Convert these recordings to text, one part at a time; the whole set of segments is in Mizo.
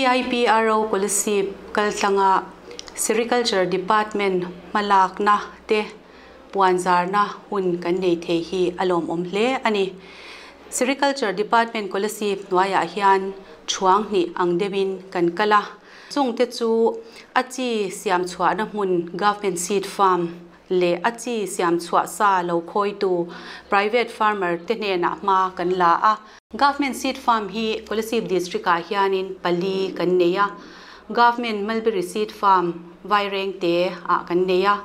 CIPRO Kolasib kaltlanga Sericulture Department hmalakna te puanzarna hun kan nei thei hi a lawmawm hle a ni. Sericulture Department Kolasib hnuaiah hian thuang hnih ang deuhin kan kal a, chungte chu a chi siam chhuahna hmun Government Seed Farm leh a chi siam chhuah sa lo khawitu private farmer te hnenah hma kan la a. Government Seed Farm hi Kolasib District ah hianin pali kan nei a, Government Mulberry Seed Farm Vairengte ah kan nei a,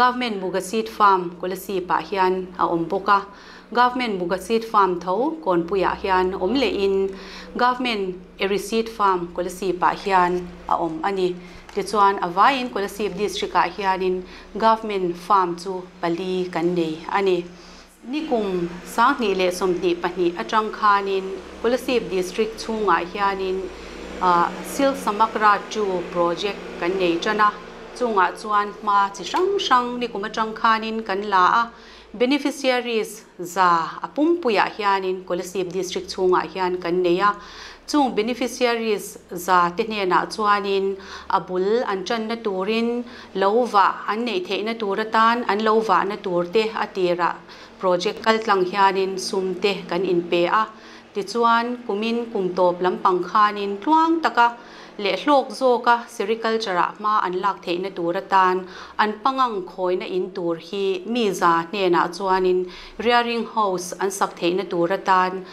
Government Muga Seed Farm Kolasib ah hian a awm bawk a, Government Muga Seed Farm tho Kawnpui ah hian awm lehin Government Eri Seed Farm Kolasib ah hian a awm a ni. Tichuan a vaiin Kolasib District ah hianin Government Farm chu pali kan nei a ni. Nikum 2022 atang khanin Kolasib District chhungah hianin Silk Samagra 2 project kan nei tan a, chungah chuan hma chi hrang hrang nikum atang khanin kan la a, beneficiaries za a pumpuiah hianin Kolasib District chhungah hian kan nei a, chung beneficiaries za te hnenah chuanin a bul an tanna turin lo va an neih theihna tur atan an lo vahna tur te a tirah project kaltlang hianin sum te kan inpe a. Tichuan, kumin kum tawp lampang khanin tluang taka leh hlawk zawka sericulture-ah hma an lak theihna tur atan an pangang khawina in tur hi mi za hnenah chuanin rearing house an sak theihna tur atan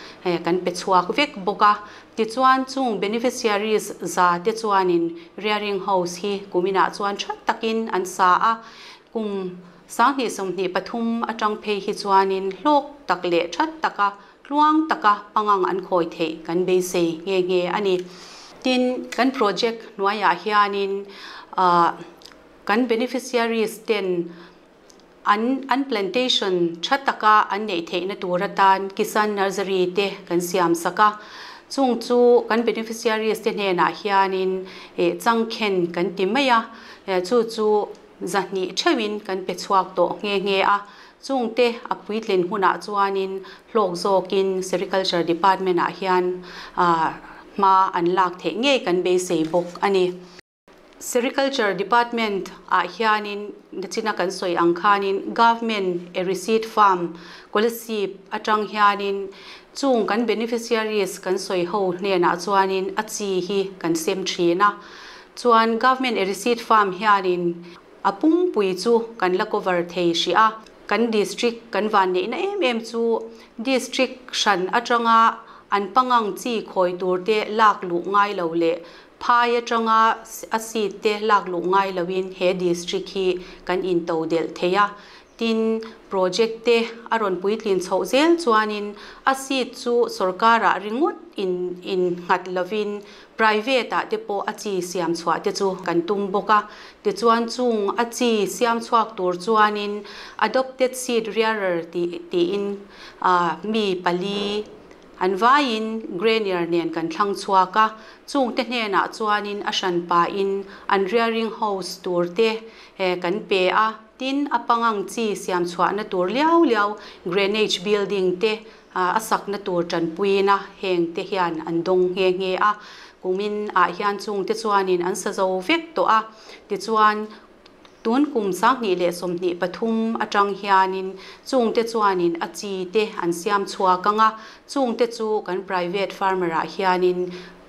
kan pe chhuak vek bawk a. Tichuan, chung beneficiaries za te chuanin rearing house hi kuminah chuan tha takin an sa a, kum 2023 atang phei hi chuanin hlawk tak leh tha taka tluang taka pangang an khawi theih kan beisei nghe nghe a ni. Tin, kan project hnuaiah hianin kan beneficiaries ten an an plantation tha taka an neih theihna tur atan Kisan Nursery te kan siam sak a, chung chu kan beneficiaries te hnenah hianin changkhen kan ti mai a, chu chu 200 theuhin kan pe chhuak tawh nghe nghe a, chungte a puitlin hunah chuanin hlawk zawkin Sericulture Department ah hian hma an lak theih ngei kan beisei bawk a ni. Sericulture Department ah hianin nachina kan sawi ang khanin Government Eri Seed Farm Kolasib atang hianin chung kan beneficiaries kan sawi ho hnenah chuanin a chi hi kan sem thin a, chuan Government Eri Seed Farm hianin a pumpui chu kan la cover thei hrih a, kan district kan van neihna em em chu district hran atanga an pangang chi khawi tur te lak luh ngai lo leh phai atanga a seed te lak luh ngai loin he district hi kan into delh thei a. Tin, project te a rawn puitlin chhoh zel chuanin a seed chu sorkarah ringawt in in nghat lovin private ah te pawh a chi siam chhuah te chu kan tum bawk a. Tichuan chung a chi siam chhuak tur chuanin adopted seed rearer tih tiin mi pali an vaiin granier nen kan thlang chhuak a, chungte hnenah chuanin a hran pahin an rearing house tur te kan pe a, tin a pangang chi siam chhuahna tur liau liau granage building te a sakna tur tanpuina heng te hian an dawng nghe nghe a, kumin ah hian chungte chuanin an sa zo vek tawh a, tichuan tun kum 2023 atang hianin chungte chuanin a chi te an siam chhuak anga, chungte chu kan private farmer ah hianin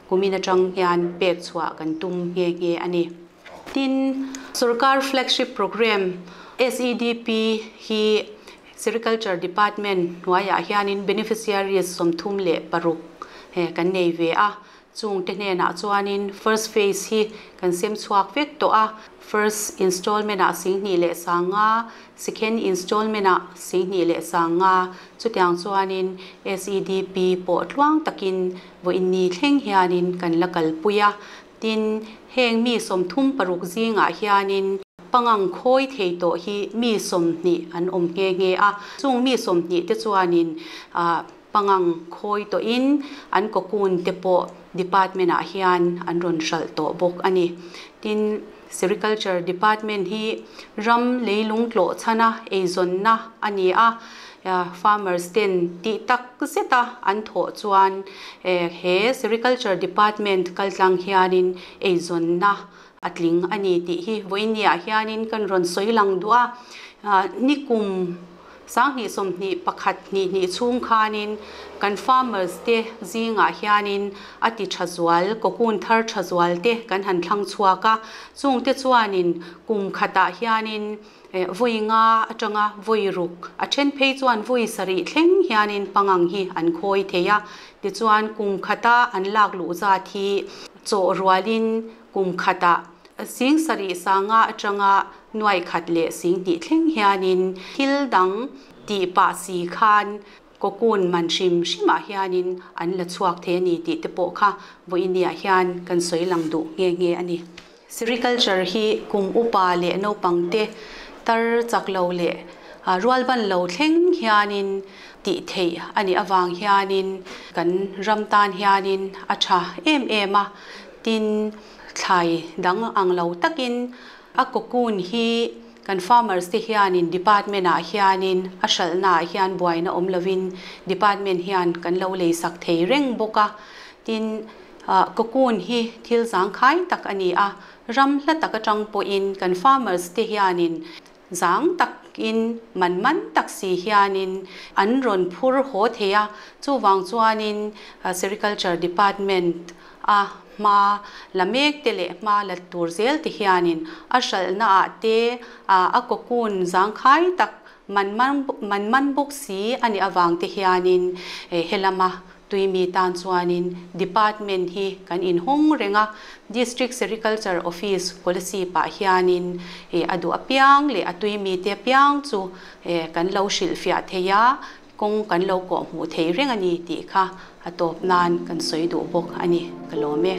kumin atang hian pek chhuah kan tum nghe nghe a ni. Tin, sorkar flagship program SEDP hi Sericulture Department hnuaiah hianin beneficiaries 36 kan nei ve a, chungte hnenah chuanin first phase hi kan sem chhuak vek tawh a, first installment ah 25,000, second installment ah 25,000, chutiang chuanin SEDP pawh tluang takin vawiin ni thleng hianin kan la kalpui a. Tin, heng mi 36 zingah hianin pangang khawi thei tawh hi mi 20 an awm nghe nghe a, chung mi 20 te chuanin pangang khawi tawhin an cocoon te pawh department ah hian an rawn hralh tawh bawk a ni. Tin, Sericulture Department hi ram leilung tlawh chhana eizawnna a ni a, Farmers ten tih tak zeta an thawh chuan he Sericulture Department kaltlang hianin eizawnna a tling a ni tih hi vawiinniah hianin kan rawn sawi lang duh a. Nikum sanghnih sawmhnih pakhat hnih hnih chhung khanin kan farmers te zingah hianin a ti tha zual, cocoon thar tha zual te kan han thlang chhuak a. Chungte chuanin kum khatah hianin Vawi nga atanga vawi ruk, a then phei chuan vawi sarih thleng hianin pangang hi an khawi thei a. Tichuan, kum khata an lak luh zat hi chawh rualin kum khatah sing sarih sanga atanga nuai khat leh sing hnih thleng hianin thil dang tih pah si khan cocoon man hrim hrimah hianin an la chhuak thei a ni tih te pawh kha vawiiniah hian kan sawi lang duh nghe nghe a ni. Sericulture hi kum upa leh naupangte tar chak lo leh rualban lo thleng hianin tih theih a nih avang hianin kan ram tan hianin a tha em em a. Tin, thlai dang ang lo takin a cocoon hi kan farmers te hianin department ah hianin a hralhna ah hian buaina awm lovin department hian kan lo leisak thei reng bawk a. Tin, Cocoon hi thil zangkhai tak a ni a, ram hla tak atang pawhin kan farmers te hianin zang takin man man tak si hianin an rawn phur haw thei a, chuvang chuanin Sericulture Department a hma la mek te leh hma la tur zel te hianin a hralhna ah te a cocoon zangkhai tak man man man bawk si a nih avang te hianin helama Tuimi tan chuanin Department hi kan inhawng reng a, District Sericulture Office Kolasib-ah hianin a duh apiang leh a tuimite apiang chu kan lo hrilhfiah thei a, kawng kan lo kawhhmuh thei reng a ni tih kha a tawp nan kan sawi duh bawk a ni. Ka lawm e.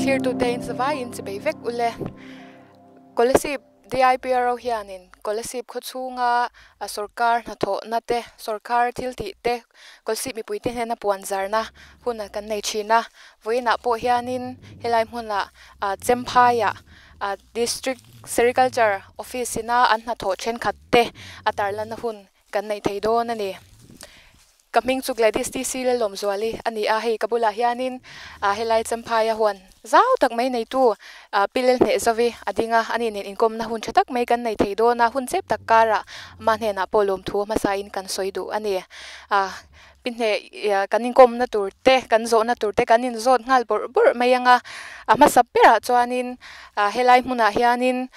Thlirtute in zavai in chibei vek ule. Kolasib DIPRO hianin Kolasib khawchhunga a sorkar hnathawhna te, sorkar thil tih te, Kolasib mipuite hnena puan zarna hun kan nei thin a. Vawiinah pawh hianin helai hmunah Chemphaiah District Sericulture Office ina an hnathawh thenkhat te a tarlanna hun kan neih thei dawn a ni. Ka hming chu Gladys TC Lalawmzuali a ni a, hei ka bulah hianin helai Champhaia huan zau tak mai neitu Pi Lelhneh Zovi a ding a, ani nen inkawmna hun tha tak mai kan nei thei dawn a, hun chep tak karah ama hnenah pawh lawmthu hmasain kan sawi duh a ni. Pi hneh kan inkawmna tur te, kan zawhna tur te kan inzawt nghal bawrh bawrh mai ang a, a hmasa berah chuanin helai hmunah hianin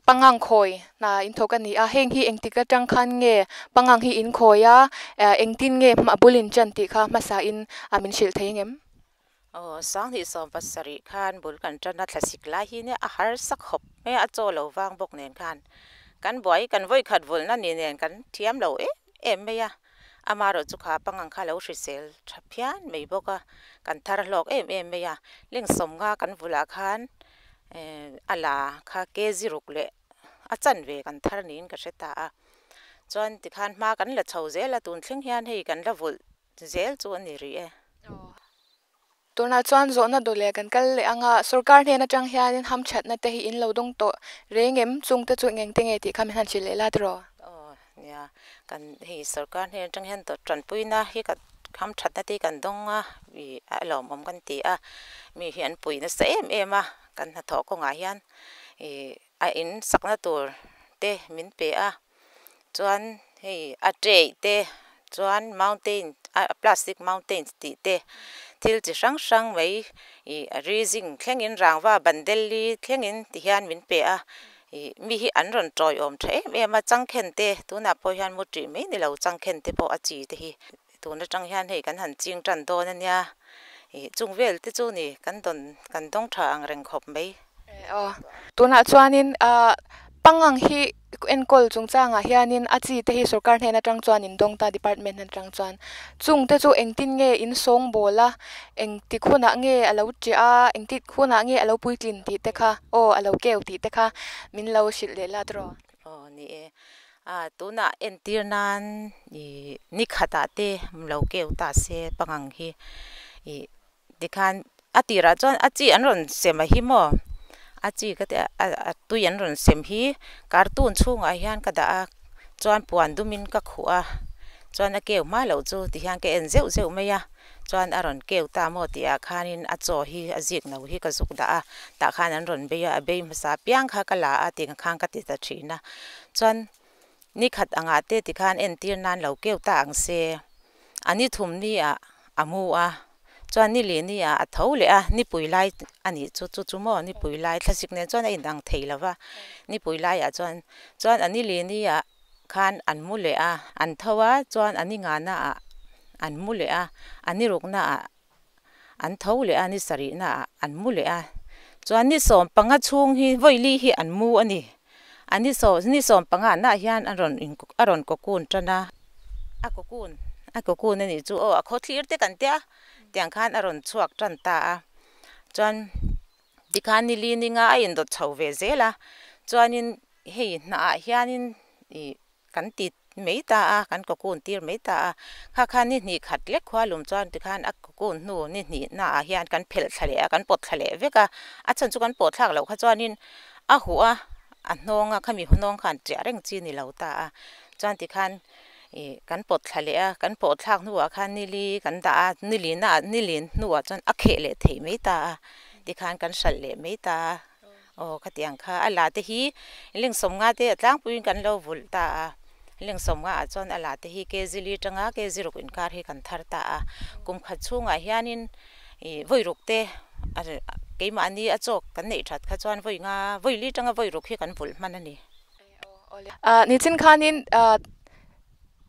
pangang khawi hna in thawk a ni a, heng hi engtik atang khan nge pangang hi in khawi a, engtin nge a bul in tan tih kha hmasain min hrilh thei ang em? Aw, sanghnih 70 khan bul kan tan a, thlasik lai hi nia a harsa khawp mai a, a chaw lo vang bawk nen khan kan buai kan vawikhat vulna ni nen kan thiam lo em em mai a, amaherawh chu kha pangang kha lo hrisel tha phian mai bawk a, kan thar hlawk em em mai a, ling 50 kan vulah khan a la kha kg ruk leh a chanve kan thar niin ka hre ta a, chuan tikhan hma kan la chho zel a, tun thleng hian hei kan la vulh zel chu a ni rih e. Tunah chuan zawhna dawh leh kan kal leh ang a, sorkar hnen atang hianin hamthatna te hi in lo dawng tawh reng em? Chung te chu eng te nge tih kha min han hrilh leh la tiraw? Aw nia, kan hei sorkar hnen atang hian tanpuina hi kan hamthatna te hi kan dawng a, ih a lawmawm kan ti a, mi hi an pui nasa em em a, kan hnathawh kawngah hian ih a in sakna tur te min pe a. Chuan hei a tray te chuan mountain a plastic mountain tih te thil chi hrang hrang mai ih raising thlengin rangva bandel li thlengin ti hian min pe a ih mi hi an rawn tawiawm tha em em a changkhen te tunah pawh hian mu tih mai ni lo changkhen te pawh a chi te hi tun atang hian hei kan han ching tan dawn a nia ih chung vel te chu ni kan dawn kan dawng tha ang reng khawp mai. Aw tunah chuanin ah pangang hi enkawl chungchangah hianin a chi te hi sorkar hnen atang chuan in dawng ta department atang chuan chung te chu engtin nge in sawng bawl a engtik hunah nge a lo ṭiah a engtik hunah nge a lo puitlin tih te kha aw a lo keu tih te kha min lo hrilh leh la tawh. Aw ni e. A tunah entir nan ih ni khatah te lo keu ta se pangang hi ih tikhan a tirah chuan a chi an rawn sem a hi maw a chi ka ti a tui an rawn sem hi cartoon chhungah hian ka dah a chuan puan dumin ka khuh a chuan a keu hma loh chu tihian ka en zeuh zeuh mai a. Chuan a rawn keu ta maw tih ah khanin a chaw hi a zik no hi ka zuk dah a, tah khan an rawn bei a, a bei hmasa piang kha ka la a tih ang khan ka ti ta thin a. Chuan ni khat angah te ti khan entir nan lo keu ta ang se, a ni thum ni ah a mu a, chuan ni li ni ah a tho leh a, nipui lai a nih chu chu chu maw nipui lai thlasik nen chuan a inang thei lo va, nipui laiah chuan chuan a ni li ni ah khan an mu leh a, an tho a, chuan an i ngahna ah an mu leh a, an i rukna ah an tho leh a, ni sarihna ah an mu leh a, chuan ni sawm panga chhung hi vawili hi an mu a ni. A ni sawm ni sawm panga nah hian a rawn in a rawn cocoon tan a, a cocoon a cocoon a nih chu aw a khaw thlir te kan tia tiang khan a rawn chhuak tan ta a, chuan tikhan nili ninga a indawt chho ve zel a, chuanin Hei hnahah hianin ih kan ti mai ta a, kan cocoon tir mai ta a. Kha khan ni hnih khat lek khua lum chuan tikhan a cocoon hnu ni hnih naah hian kan phelh thla leh a, kan pawt thla leh vek a. A chhan chu kan pawh thlak loh kha chuanin a huh a, a hnawng a, khami hnawng khan chiah reng chi ni lo ta a. Chuan tikhan ih kan pawt thla leh a, kan pawh thlak hnuah khan nili kan dah a, nili naah nili hnuah chuan a kheh leh theih mai ta a, tikhan kan hralh leh mai ta a. Aw khatiang kha a la te hi leng sawmnga te a tlangpuiin kan lo vulh ta a, leng sawmnga ah chuan a la te hi kg li tanga kg ruk inkar hi kan thar ta a, kum khat chhungah hianin ih vawi ruk te keimahni a chawk kan neih that kha chuan vawi nga vawi li tanga vawi ruk hi kan vulh hman a ni. Nichin khanin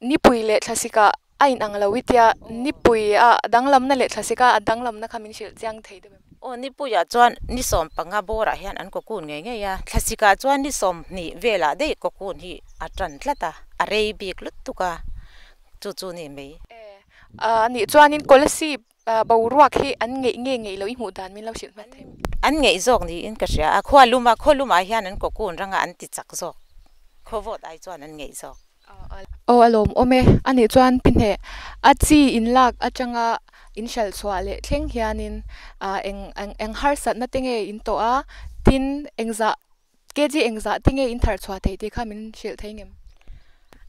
nipui leh thlasik ah A inang lo i tia nipui a danglamna leh thlasik a danglamna kha min hrilh chiang thei deuh em? Aw nipuiah chuan ni 15 bawrah hian an cocoon ngei ngei a, thlasikah chuan ni 20 velah daih cocoon hi a tan tlat a, a rei bik lutuk a, chu chu ni mai. E, a nih chuanin Kolasib boruak hi an ngeih nge ngeih lo i hmuh dan min lo hrilh hman thei em? An ngeih zawk niin ka hria a, khua luma khaw lumah hian an cocoon ranga an ti chak zawk, khaw vawt ai chuan an ngeih zawk. Aw a lawmawm e, a nih chuan pi hneh a chi in lak atanga in hralh chhuah leh thleng hianin eng eng harsatna te nge in tawh a, tin engzah kg engzah te nge in thar chhuah theih tih kha min hrilh thei ngem?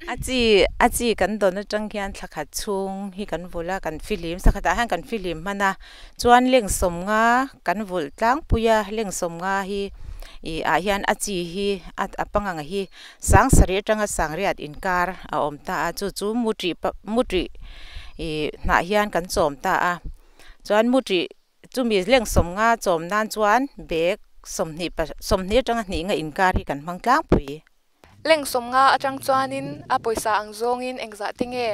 A chi a chi kan dawn atang hian thla khat chhung hi kan vulh a, kan fihlim sakhatah hian kan fihlim hman a, chuan leng sawmnga kan vulh tlangpui a, leng sawmnga hi ih ah hian a chi hi a pangang hi Sang sarih atanga sangriat inkar a awm ta a, chu chu mu ṭih pa mu ṭih ih hnah hian kan chawm ta a. Chuan mu ṭih chumi leng sawmnga chawm nan chuan bag 20 pa 20 atanga hnih nga inkar hi kan hmang tlangpui. Leng sawmnga atang chuanin a pawisa ang zawngin engzah te nge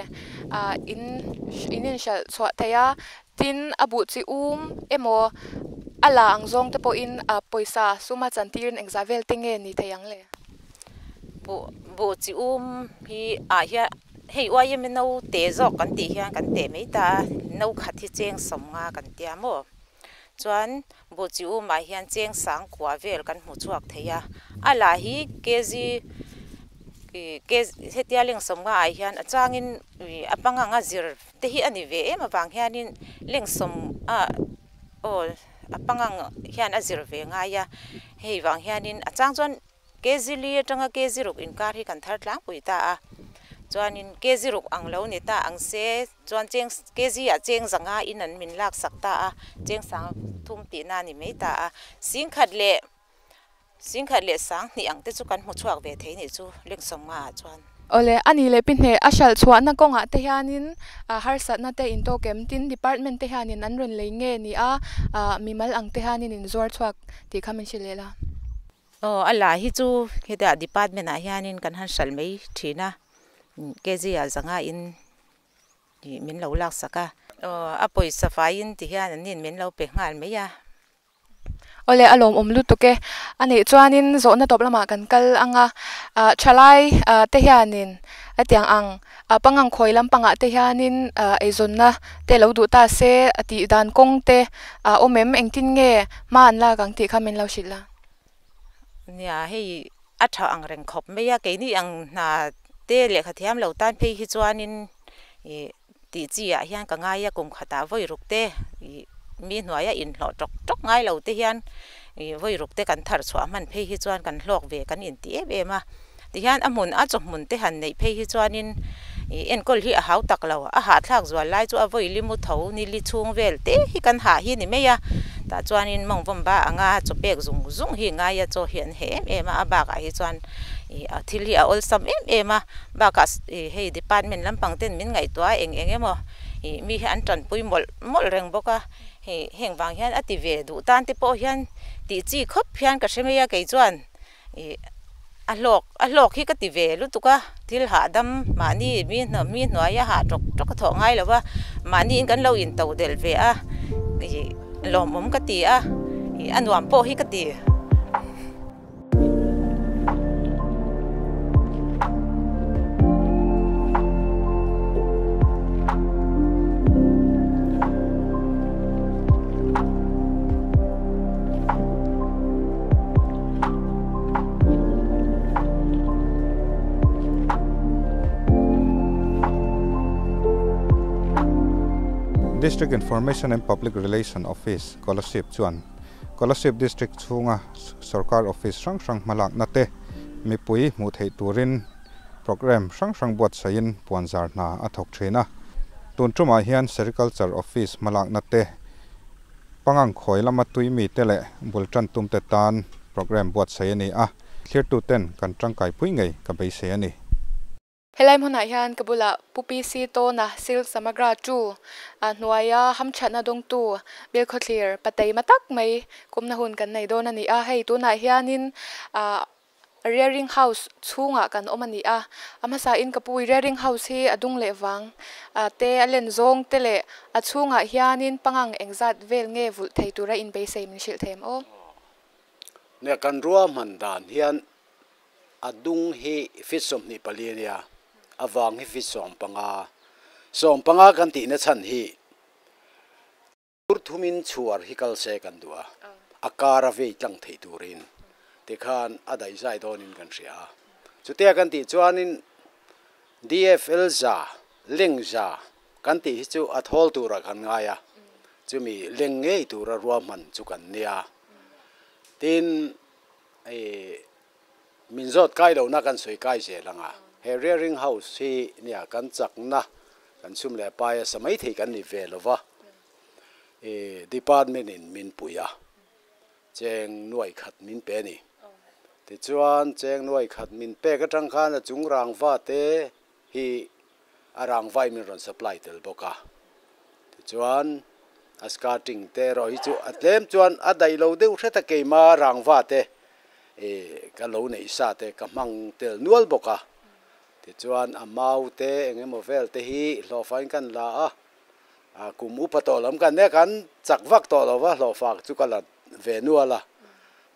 ah in in inhralh chhuah thei a, tin a buh chi um emaw a la ang zawng te pawhin a pawisa suma chantirin engzah vel te nge ni thei ang le? Buh buh chi um hi ah hian hei uaim no te zawk kan tih hian kan teh mai ta a, no khat hi cheng sawmnga kan tia maw? Chuan buh chi um ah hian cheng sang kua vel kan hmu chhuak thei a, a lah hi kg ih kg hetia leng sawmnga ah hian a changin ih a pangang a zir te hi a ni ve em avang hianin leng sawm ah aw a pangang hian a zir ve ngai a, hei vang hianin a chang chuan kg li atanga kg ruk inkar hi kan thar tlangpui ta a, chuanin kg ruk ang lo ni ta ang se chuan cheng kg ah cheng zanga in an min lak sak ta a, cheng sang thum tihna a ni mai ta a, singkhat leh singkhat leh sang hnih ang te chu kan hmu chhuak ve thei nih chu leng sawmnga ah chuan. Awle, a nih leh pi hneh a hralh chhuahna kawngah te hianin harsatna te in tawk em? Tin, department te hianin an rawn lei nge ni a, mimal ang te hianin in zuar chhuak tih kha min hrilh leh la. Aw, a la hi chu hetah department ah hianin kan han hralh mai thin a, kg ah zanga in min lo lak sak a. Aw, a pawisa faiin ti hian an nin min lo pe nghal mai a. Awle, a lawmawm lutuk e. A nih chuanin zawhna tawp lamah kan kal ang a, thalai te hianin hetiang ang pangang khawi lampangah te hianin eizawnna te lo duh ta se a tih dan kawng te a awm em? Engtin nge hma an lak ang tih kha min lo hrilh a. Nia, hei a tha ang reng khawp mai a, keini ang hna. te lehkha thiam lo tan phei hi chuanin ih tih chi ah hian ka ngai a kum khatah vawi ruk te ih mi hnuaia inhlawh tawk tawk ngai lo te hian ih vawi ruk te kan thar chhuah hman phei hi chuan kan hlawk ve kan inti em em a tihian a hmun a chawhmun te han neih phei hi chuanin ih enkawl hi a hau tak lo a hahthlak zual lai chu a vawi limu tho nili chhung vel te hi kan hah hi ni mai a tah chuanin mawngvawm ba anga chaw pek zung zung hi ngai a chaw hi an heh em em a a bakah hi chuan ih a thil hi a awlsam em em a bakah ih hei department lampang ten min ngaihtuah a eng eng emaw ih mi hi an tanpui mawlh mawlh reng bawk a hei heng vang hian a ti ve duh tan te pawh hian tih chi khawp hian ka hre mai a kei chuan ih a hlawk a hlawk hi ka ti ve lutuk a thil hahdam mahni mi mi hnuaia hah tawk tawk a thawh ngai lo va mahniin kan lo in to delh ve a ih lawmawm ka ti a ih a nuam pawh hi ka ti. District Information and Public Relation Office, Kolasib chuan Kolasib District chhunga sorkar office hrang hrang hmalakna te mipui hmuh theih turin programme hrang hrang buatsaihin puanzar hna a thawk thin a. Tun tumah hian Sericulture Office hmalakna te Pangang khawi lama tui mite leh bul tan tumte tan programme buatsaih a ni a, thlirtuten kan tangkai pui ngei ka beisei a ni. Helai hmunah hian ka bulah Pu PC Tawna Silk Samagra tu a hnuaia hamthatna dawngtu Bilkhawthlir Pateima tak mai kumna hun kan nei dawn a ni a, hei tunah hianin ah Rearing house chhungah kan awm a ni a, a hmasain ka pu i rearing house hi a dung leh vang te a len zawng te leh a chhungah hianin pangang engzat vel nge vulh thei tura inbeisei min hrilh thei em aw? Nia kan ruahman dan hian a dung hi feet 24 a nia, a vang hi feet 15, 15 kan tihna chhan hi Tur thumin chhuar hi kal se kan duh a, a kar a vei tlang theih turin tikhan a daihzai dawnin kan hria a. Chutia kan tih chuanin DFL za, leng za kan tih hi chu a thawl turah kan ngai a, chumi leng ngei tura ruahman chu kan nia. Tin, ih min zawt kai lohna kan sawi kai zel ang a, he rearing house hi nia kan chakna kan sum leh pai a sa mai thei kan ni ve lo va, ih department in min pui a, cheng nuai khat min pe a ni. Tichuan cheng nuai khat min pek atang khan a chung rangva te hi a rangvai min rawn supply tel bawk a, tichuan a skirting te erawh hi chu a tlem chuan a daih lo deuh hret a keima rangva te ih ka lo neih sa te ka hmang tel nual bawk a, tichuan a mau te eng emaw vel te hi hlawhfain kan la a, a kum upa tawh lam kan nia kan chak vak tawh lo va hlawhfa chu ka la ve nual a,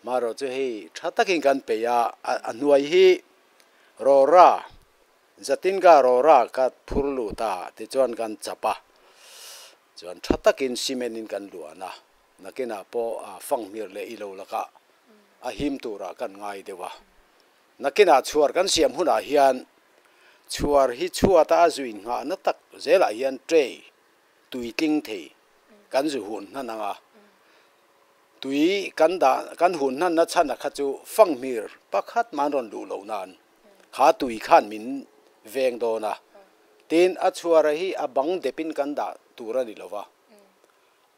marawh chu hei tha takin kan peih a, a hnuai hi rawra Zatinga rawra ka phur lut a, tichuan kan chap a, chuan tha takin cement in kan luan a, nakinah pawh a fanghmir leh ilo lakah a him turah kan ngai deuh a. Nakinah chhuar kan siam hunah hian chhuar hi chhuata a zuin nghahna tak zelah hian tray tui tling thei kan zu hun hnan ang a, tui kan dah kan hun hnan na chhan a kha chu fanghmir pakhat mah an rawn luh loh nan. Kha tui khan min veng dawn a, tin a chhuara hi a bang depin kan dah tur a ni lo va,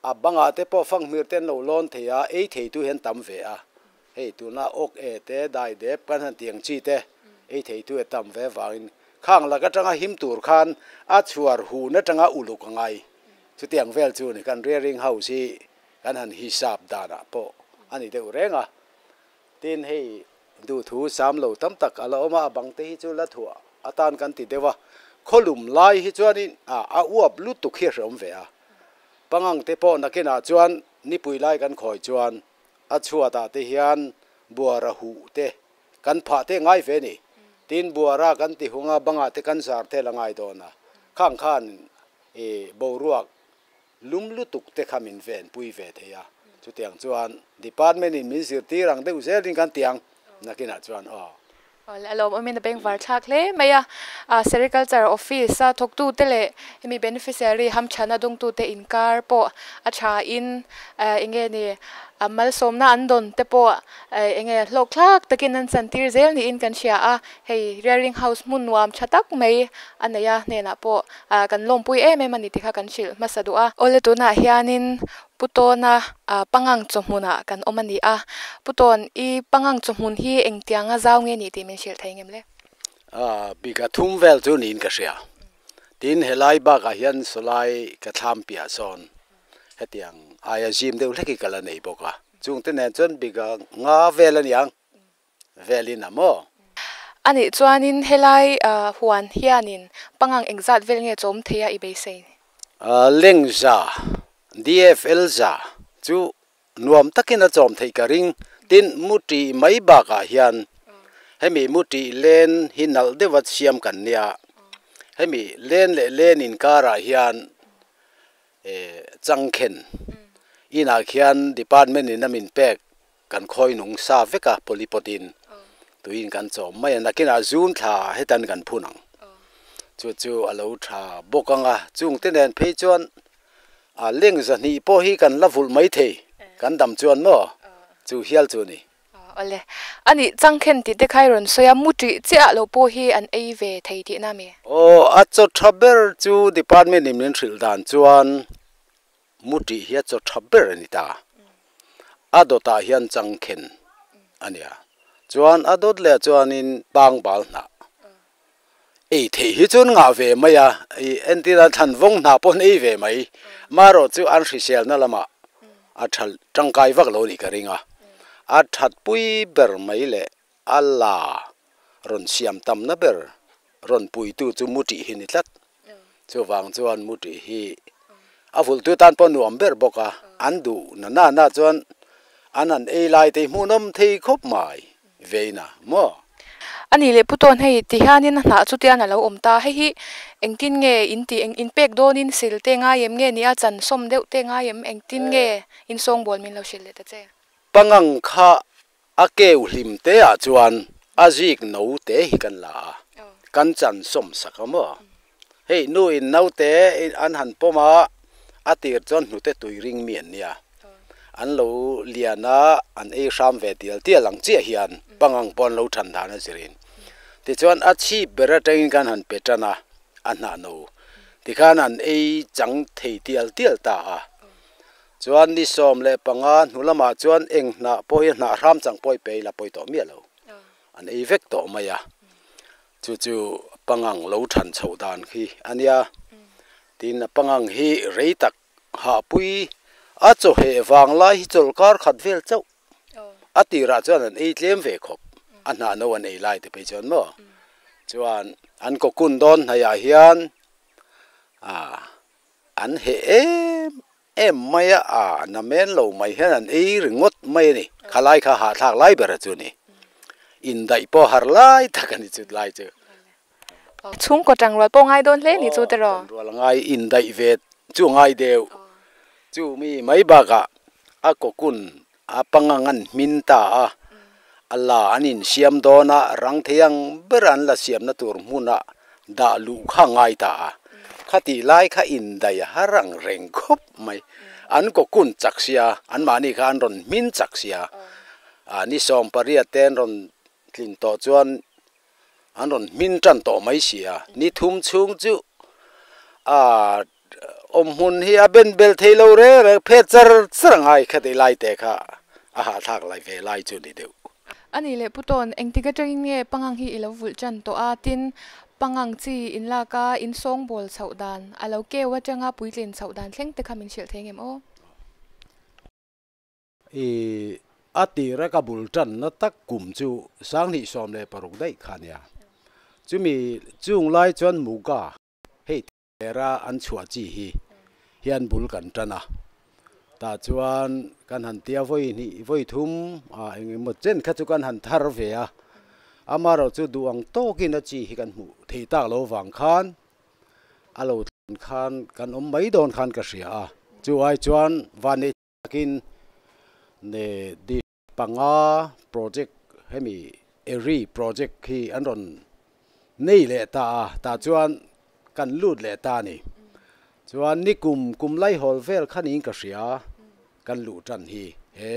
a bangah te pawh fanghmir te an lo lawn thei a, ei thei tu hian tam ve a, hei tuna awk e te dai dep kan han tiang chi te ei thei tu e tam ve vangin khang lak atanga him tur khan a chhuar hun atanga uluk a ngai, chutiang vel chu ni kan rearing house hi kan han hisap danah pawh a ni deuh reng a. Tin hei duhthu sam lo tam tak a la awm a, a bang te hi chu la thuah atan kan ti deuh a, khawlum lai hi chuanin a uap lutuk hi a hreawm ve a, pangang te pawh nakinah chuan nipui lai kan khawi chuan a chhuatah te hian buara huh te kan phah te ngai ve a ni. Tin buara kan ti hung a, bangah te kan zar te la ngai dawn a, khang khan ih boruak Lum lutuk te kha min ven pui ve thei a, chutiang chuan department in min zirtir ang deuh zelin kan ti ang, nakinah chuan aw. Awle a lawmawmin a bengvar thlak hle mai a, Sericulture Office a thawktute leh hemi beneficiary hamchhana dawngtute inkar pawh a tha in enge ni malsawmna an dawn te pawh enge hlawk thlak takin an chantir zel niin kan hria a, hei rearing house hmun nuam tha tak mai a nei a hnenah pawh kan lawmpui em em a ni tih kha kan hrilh hmasa duh a. Awle tunah hianin Putawna pangang chawhmunah kan awm a ni a, Putawn i pangang chawhmun hi engtianga zau nge ni tih min hrilh thei ngem le? Bika thum vel chu niin ka hria. Tin, helai bakah hian sawlai ka thlam piah sawn hetiang aia zim deuh hlek hi ka la nei bawk a. Chungte nen chuan bika nga vel a niang, velin a maw? Anih chuanin helai huan hianin pangang engzat vel nge chawm thei a i beisei? Lengza, DFL za chu nuam takin a chawm theih ka ring. Tin, mu tih mai bakah hian hemi mu tih len hi nalh deuha siam kan nia. Hemi len leh len inkarah hian changkhen inah khian department in a min pek Kan khawi nung sa vek a, polypot in tuiin kan chawm mai a, nakinah zun thla hetan kan phun ang. Chu chu a lo tha bawk ang a, chung te nen phei chuan a leng zahnih pawh hi kan la vulh mai thei, kan dam chuan maw chu hial chu a ni. Awle, anih changkhen tih te kha i rawn sawi a, mu tih chiah lo pawh hi an ei ve thei tihna mi? Aw, a chaw tha ber chu department in min hrilh dan chuan Mu tih hi a chaw tha ber a ni ta. A dawtah hian changkhen a nia. Chuan a dawt leh chuanin pangbal hnah ei theih hi chuan ngah ve mai a, ih entir a thlan vawng hnah pawh an ei ve mai. Marawh chu an hriselna lamah a tha tangkai vak lo nih ka ring a. A thatpui ber mai leh a la rawn siam tamna ber rawn puitu chu mu tih hi ni tlat. Chuvang chuan mu tih hi a vulhtu tan pawh nuam ber bawk a, an duh na na na chuan an han ei lai te hi hmuhnawm thei khawp mai vein a maw? A nih leh Putawn hei ti hianin a hnah chu tian a lo awm ta, hei hi engtin nge in tih eng in pek dawnin sil te ngai em nge ni a chan sawm deuh te ngai em engtin nge in sawngbawl min lo hrilh leh ta che? Pangang kha A keu hlim te ah chuan a zik no te hi kan la a, kan chan sawm sak a maw? Hei nu in naute an han pawm a, a tir chuan hnute tui ring mi an nia. An lo lian a, an ei hram ve tial tial ang chiah hian pangang pawh an lo than dan a zirin. Tichuan a chhip ber atangin kan han pe tan a, a hnah no. Tikhan an ei chang thei tial tial ta a. Chuan ni 15 hnu lamah chuan eng hnah pawh hi hnah hram chang pawh i pe ila pawi tawh miah lo. An ei vek tawh mai a. Chu chu pangang lo than chhoh dan khi a nia. Tin a pangang hi rei tak hahpui a chawheh vang lai hi chawlhkar khat vel chauh. A tirah chuan an ei tlem ve khawp. A hnah no an ei lai te phei chuan maw. Chuan an kawkun dawn hnaihah hian ah An heh em em mai a, a na men lo mai hian an ei ringawt mai a ni. Khalai kha hahthlak lai ber a chu ni. Indaih pawh har lai tak a ni chu lai chu. Chhungkaw tangrual pawh ngai dawn hle ni chu tiraw? Aw, tangrual a ngai, indaih ve chu a ngai deuh. Chu mi mai bakah a kawkun a pangang an hmin ta a, a la an insiam dawn a, rang thei ang ber an la siamna tur hmunah dah luh kha a ngai ta a, khatih lai kha indaih a har ang reng khawp mai, an kawkun chak sia, anmahni kha an rawn hmin chak sia, a ni 18 te an rawn tlin tawh chuan an rawn hmin tan tawh mai si a, ni thum chhung chu a Awm hmun hi a ben bel thei lo reng reng, phet char char a ngai kha tih lai te kha a hahthlak lai ve lai chu ni deuh. A nih leh Putawn, engtik atangin nge pangang hi i lo vulh tan tawh a, tin pangang chi in lak a, in sawngbawl chhoh dan, a lo keu atanga puitlin chhoh dan thleng te kha min hrilh thei ngem aw? I a tira ka bul tanna tak kum chu 2016 daih kha nia. Chumi chung lai chuan Muga hei tera an chhuah chi hi hian bul kan tan a. Tah chuan kan han tia vawi hnih vawi thum a eng emaw chen kha chu kan han thar ve a. Amaherawh chu duh ang tawkin a chi hi kan hmuh thei tak lo vang khan a lo thlen khan kan awm mai dawn khan ka hria a. Chu ai chuan vanneih Takin ne district panga project hemi Eri project hi an rawn nei leh ta a, tah chuan kan lut leh ta a ni. Chuan nikum kum laihawl vel kha niin ka hria kan luh tan hi he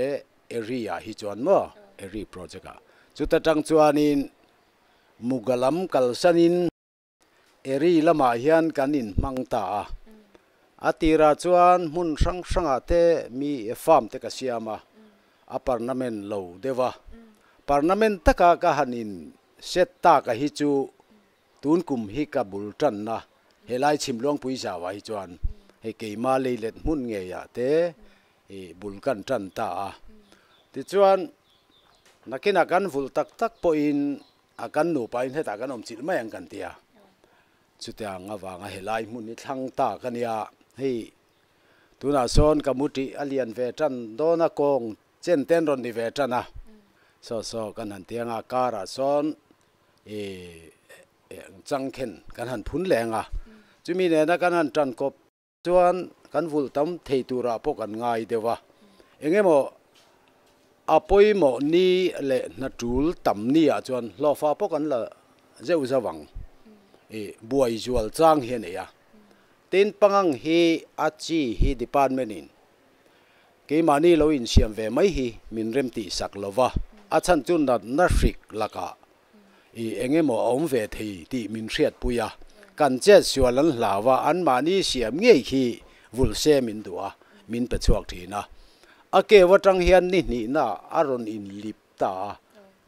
Eri ah hi chuan maw Eri project ah. Chuta tang chuanin Muga lam kalsanin Eri lamah hian kan inhmang ta a. A tirah chuan hmun hrang hrangah te mi farm te ka siam a, a parnament lo deuh a. Parnament taka ka han in set tak a hi chu tun kum hi ka bul tanna helai Chhimluangpui zauah hi chuan hei keima leilet hmun ngeiah te bul kan tan ta a. Tichuan nakinah kan vulh tak tak pawhin A kan nupa in hetah kan awm chilh mai ang kan ti a, chutiang avanga helai hmun hi thlang ta ka nia, hei tunah sawn ka mu tih a lian ve tan dawn a, kawng chen ten rawn ni ve tan a, saw saw kan han ti anga car ah sawn ih changkhen kan han phun leh ang a, chumi nena kan han tan kawp. Chuan kan vulh tam thei turah pawh kan ngai deuh a, eng emaw a pawimawh ni leh hna tul tam ni ah chuan hlawhfa pawh kan la zeuh zauh ang i buai zual chang hi a nei a. Tin, pangang hi a chi hi department in keimahni lo insiam ve mai hi min rem tih sak lo va, a chhan chu natna hrik lakah I eng emaw a awm ve thei tih min hriatpui a, kan chet sual an hlau a, anmahni siam ngei khi vulh se min duh a, min pe chhuak thin a. A keu atang hian ni hnihna a rawn inlip ta a,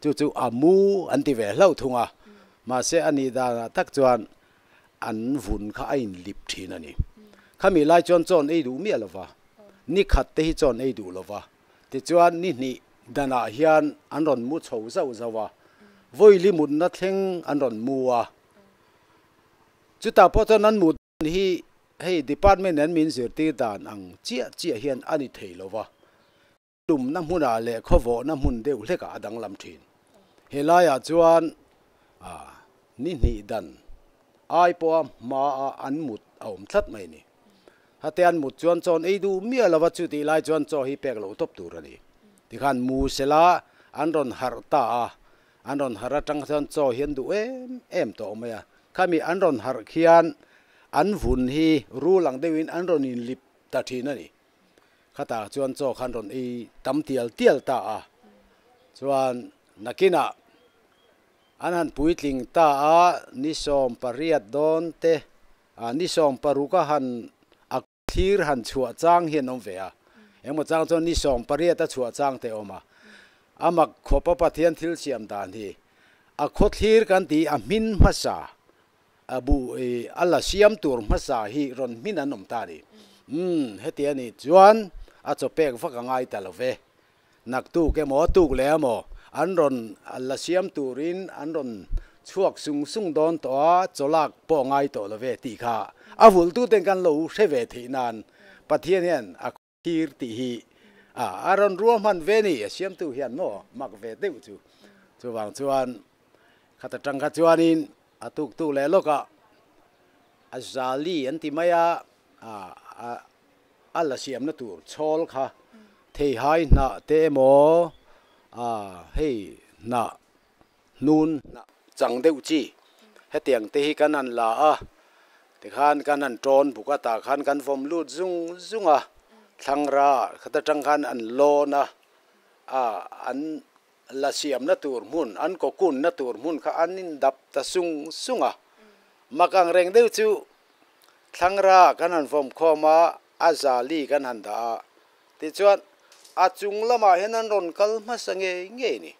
chu chu a mu an ti ve hlauh thung a, mahse a nih danah tak chuan an vun kha a inlip thin a ni. Khami lai chuan chawn ei duh miah lo va, ni khat te hi chawn ei duh lo va, Tichuan ni hnih danah hian an rawn mu chho zauh zauh a, vawili mutna thleng an rawn mu a. Chutah pawh chuan an mut hi hei department an min zirtir dan ang chiah chiah hian a ni thei lo va, lumna hmunah leh khawvawhna hmun deuh hlekah a danglam thin. Helaiah chuan ni hnih dan ai pawha hmaa an mut a awm tlat mai a ni. Hate an mut chuan chawn ei duh miah lova chu tih lai chuan chaw hi pek loh tawp tur a ni. Tikhan mu sela an rawn harh ta a, an rawn harh atang chuan chaw hi an duh em em tawh mai a. Khami an rawn harh khian an vun hi rul ang deuhin an rawn inlip ta thin a ni. Khatah chuan chaw khan rawn ei tam tial tial ta a, chuan nakinah an han puitling ta a, ni 18 dawn te A ni 16 a han a thlir han chhuah chang hi an awm ve a, engmaw chang chuan ni 18 a chhuah chang te a awm a. A mak khawpa Pathian thil siam dan hi a khaw thlir kan tih a hmin hmasa a bu i a la siam tur hmasa hi rawn hmin an awm ta a ni. Umm heti a nih chuan a chaw pek vak a ngai ta lo ve. Naktuk emaw tuk leh emaw an rawn la siam turin an rawn chhuak sung sung dawn tawh a, chawlak pawh ngai tawh lo ve tih kha a vulhtuten kan lo hre ve theih nan Pathian hian a thlir tih hi a rawn ruahman ve ni, a siamtu hian maw mak ve deuh chu. Chuvang chuan khata tang kha chuanin a tuktuk leh lawkah a zali an ti mai a, a la siamna tur chhawl kha theihai hnah te emaw hei hnah hnun hnah chang deuh chi hetiang te hi kan han la a tikhan kan han tawn buk a tah khan kan vawm lut zung zung a thlangra khata tang khan an lawn a an la siamna tur hmun an kawkunna tur hmun kha an indap ta sung sung a mak ang reng deuh chu. Thlangra kan han vawm khawm a, a zali kan han dah a, tichuan a chung lamah hian an rawn kal hmasa ngei ngei ni.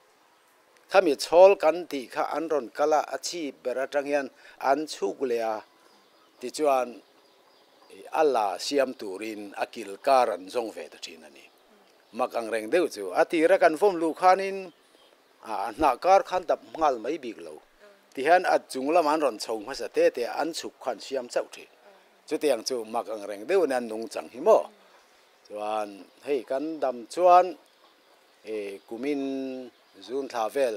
Khami chhawl kan tih kha an rawn kal a, a chhip ber atang hian an chhuk leh a, tichuan a la siam turin a kil kar an zawng ve ta thin a ni. Mak ang reng deuh chu a tira kan vawm luh khanin A hnah kar khan dap nghal mai bik lo. Tihian a chung lamah an rawn chho hmasa te te a, an chhuk khan siam chauh thin. Chutiang chu mak ang reng deuh ania nung chang hi maw. Chuan hei kan dam chuan i kumin zun thla vel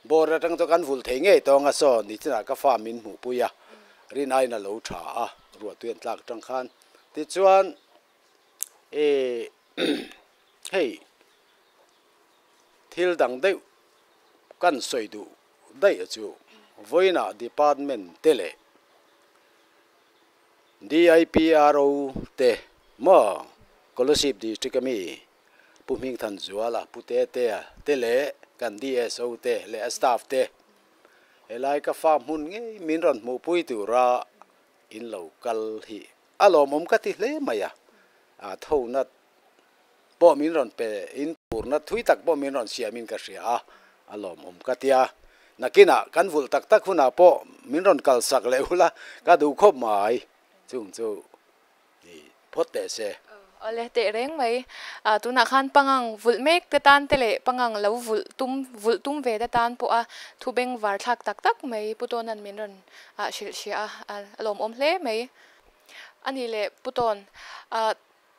bawr atang chu kan vul thei ngei tawng a saw nichinah ka fa min hmuhpui a, rin aiin a lo tha a, ruahtui an tlak atang khan. Tichuan i hei. Thil dang deuh Kan sawi duh daih a chu vawiinah department te leh DIPRO te maw Kolasib District ami Pu Hmingthanzuala, Pu Tetea te leh kan DSO te leh a staff te helai ka fa hmun ngei min rawn hmuhpui tura in lo kal hi a lawmawm ka ti hle mai a, a thona pawh min rawn pe in purna thui tak pawh min rawn siam in ka hria a, a lawmawm ka tia. Nakinah kan vulh tak tak hunah pawh min rawn kalsak leh ula ka duh khawp mai chung chu ni phawt teh se. Awle teh reng mai. Tunah khan pangang vulh mek te tan te leh pangang lo vulh tum vulh tum ve te tan pawh a thu beng var thlak tak tak mai Pu Tawna'n min rawn hrilh hria a, a lawmawm hle mai. A ni leh Pu Tawn,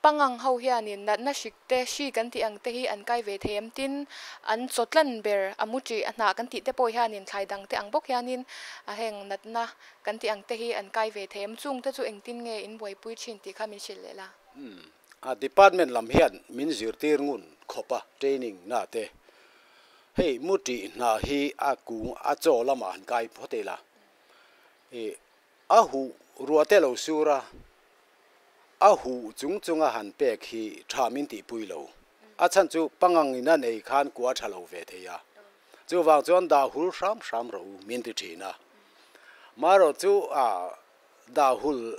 Pangang ho hianin natna hrik te, hri kan tih ang te hi an kai ve thei em? Tin, an chaw tlan ber a mu ṭih a hnah kan tih te pawh hianin thlai dang te ang bawk hianin a heng natna kan tih ang te hi an kai ve thei em? Chung te chu engtin nge in buaipui ṭhin tih kha min hrilh leh la. Umm, a department lam hian min zirtir ngun khawp a training na te. Hei mu ṭih hnah hi a kung a chaw lamah han kai phawt ila. Ih, a huh ruah te lo sur a. A huh chung chunga han pek hi tha min tihpui lo. A chhan chu pangang in a nei khan kua tha lo ve thei a. Chuvang chuan dah hul hram hram rawh u min ti thin a. Marawh chu a dah hul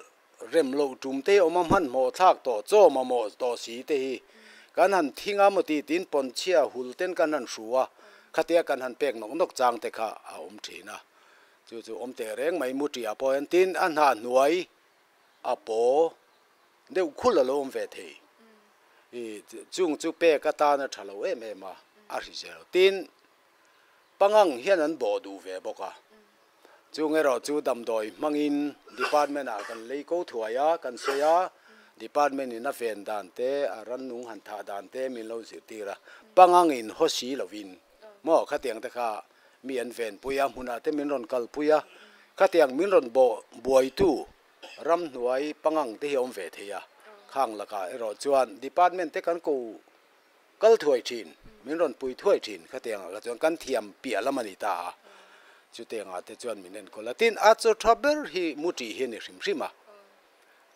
rem loh tum te awm a hmanhmawh thlak tawh chaw mamawh tawh si te hi kan han thing a maw ti tin pawnchhia hul ten kan han hru a, khatia kan han pek nawk nawk chang te kha a awm thin a. Chu chu awm teh reng mai mu ṭiah pawh hian tin a hnah hnuai a paw deuh khul a lo awm ve thei. I chung chu pek atana tha lo em em a, a hrisel. Tin, pangang hian an bawh duh ve bawk a. Chung erawh chu damdawi hmangin department ah kan lei ko thuai a, kan sawi a, department in a ven dan te, a rannung han thah dan te min lo zirtir a. Pangang in haw si lovin maw khatiang te kha mi an venpui a, hmunah te min rawn kalpui a, khatiang min rawn bawh buaitu ramhnuai pangang te hi a awm ve thei a, khang lakah erawh chuan department te kan ko kal thuai thin, min rawn pui thuai thin khatiangah kha chuan kan thiam piah lam a ni ta a, chutiangah te chuan min enkawl a, tin a chaw tha ber hi mu tih hi a ni hrim hrim a,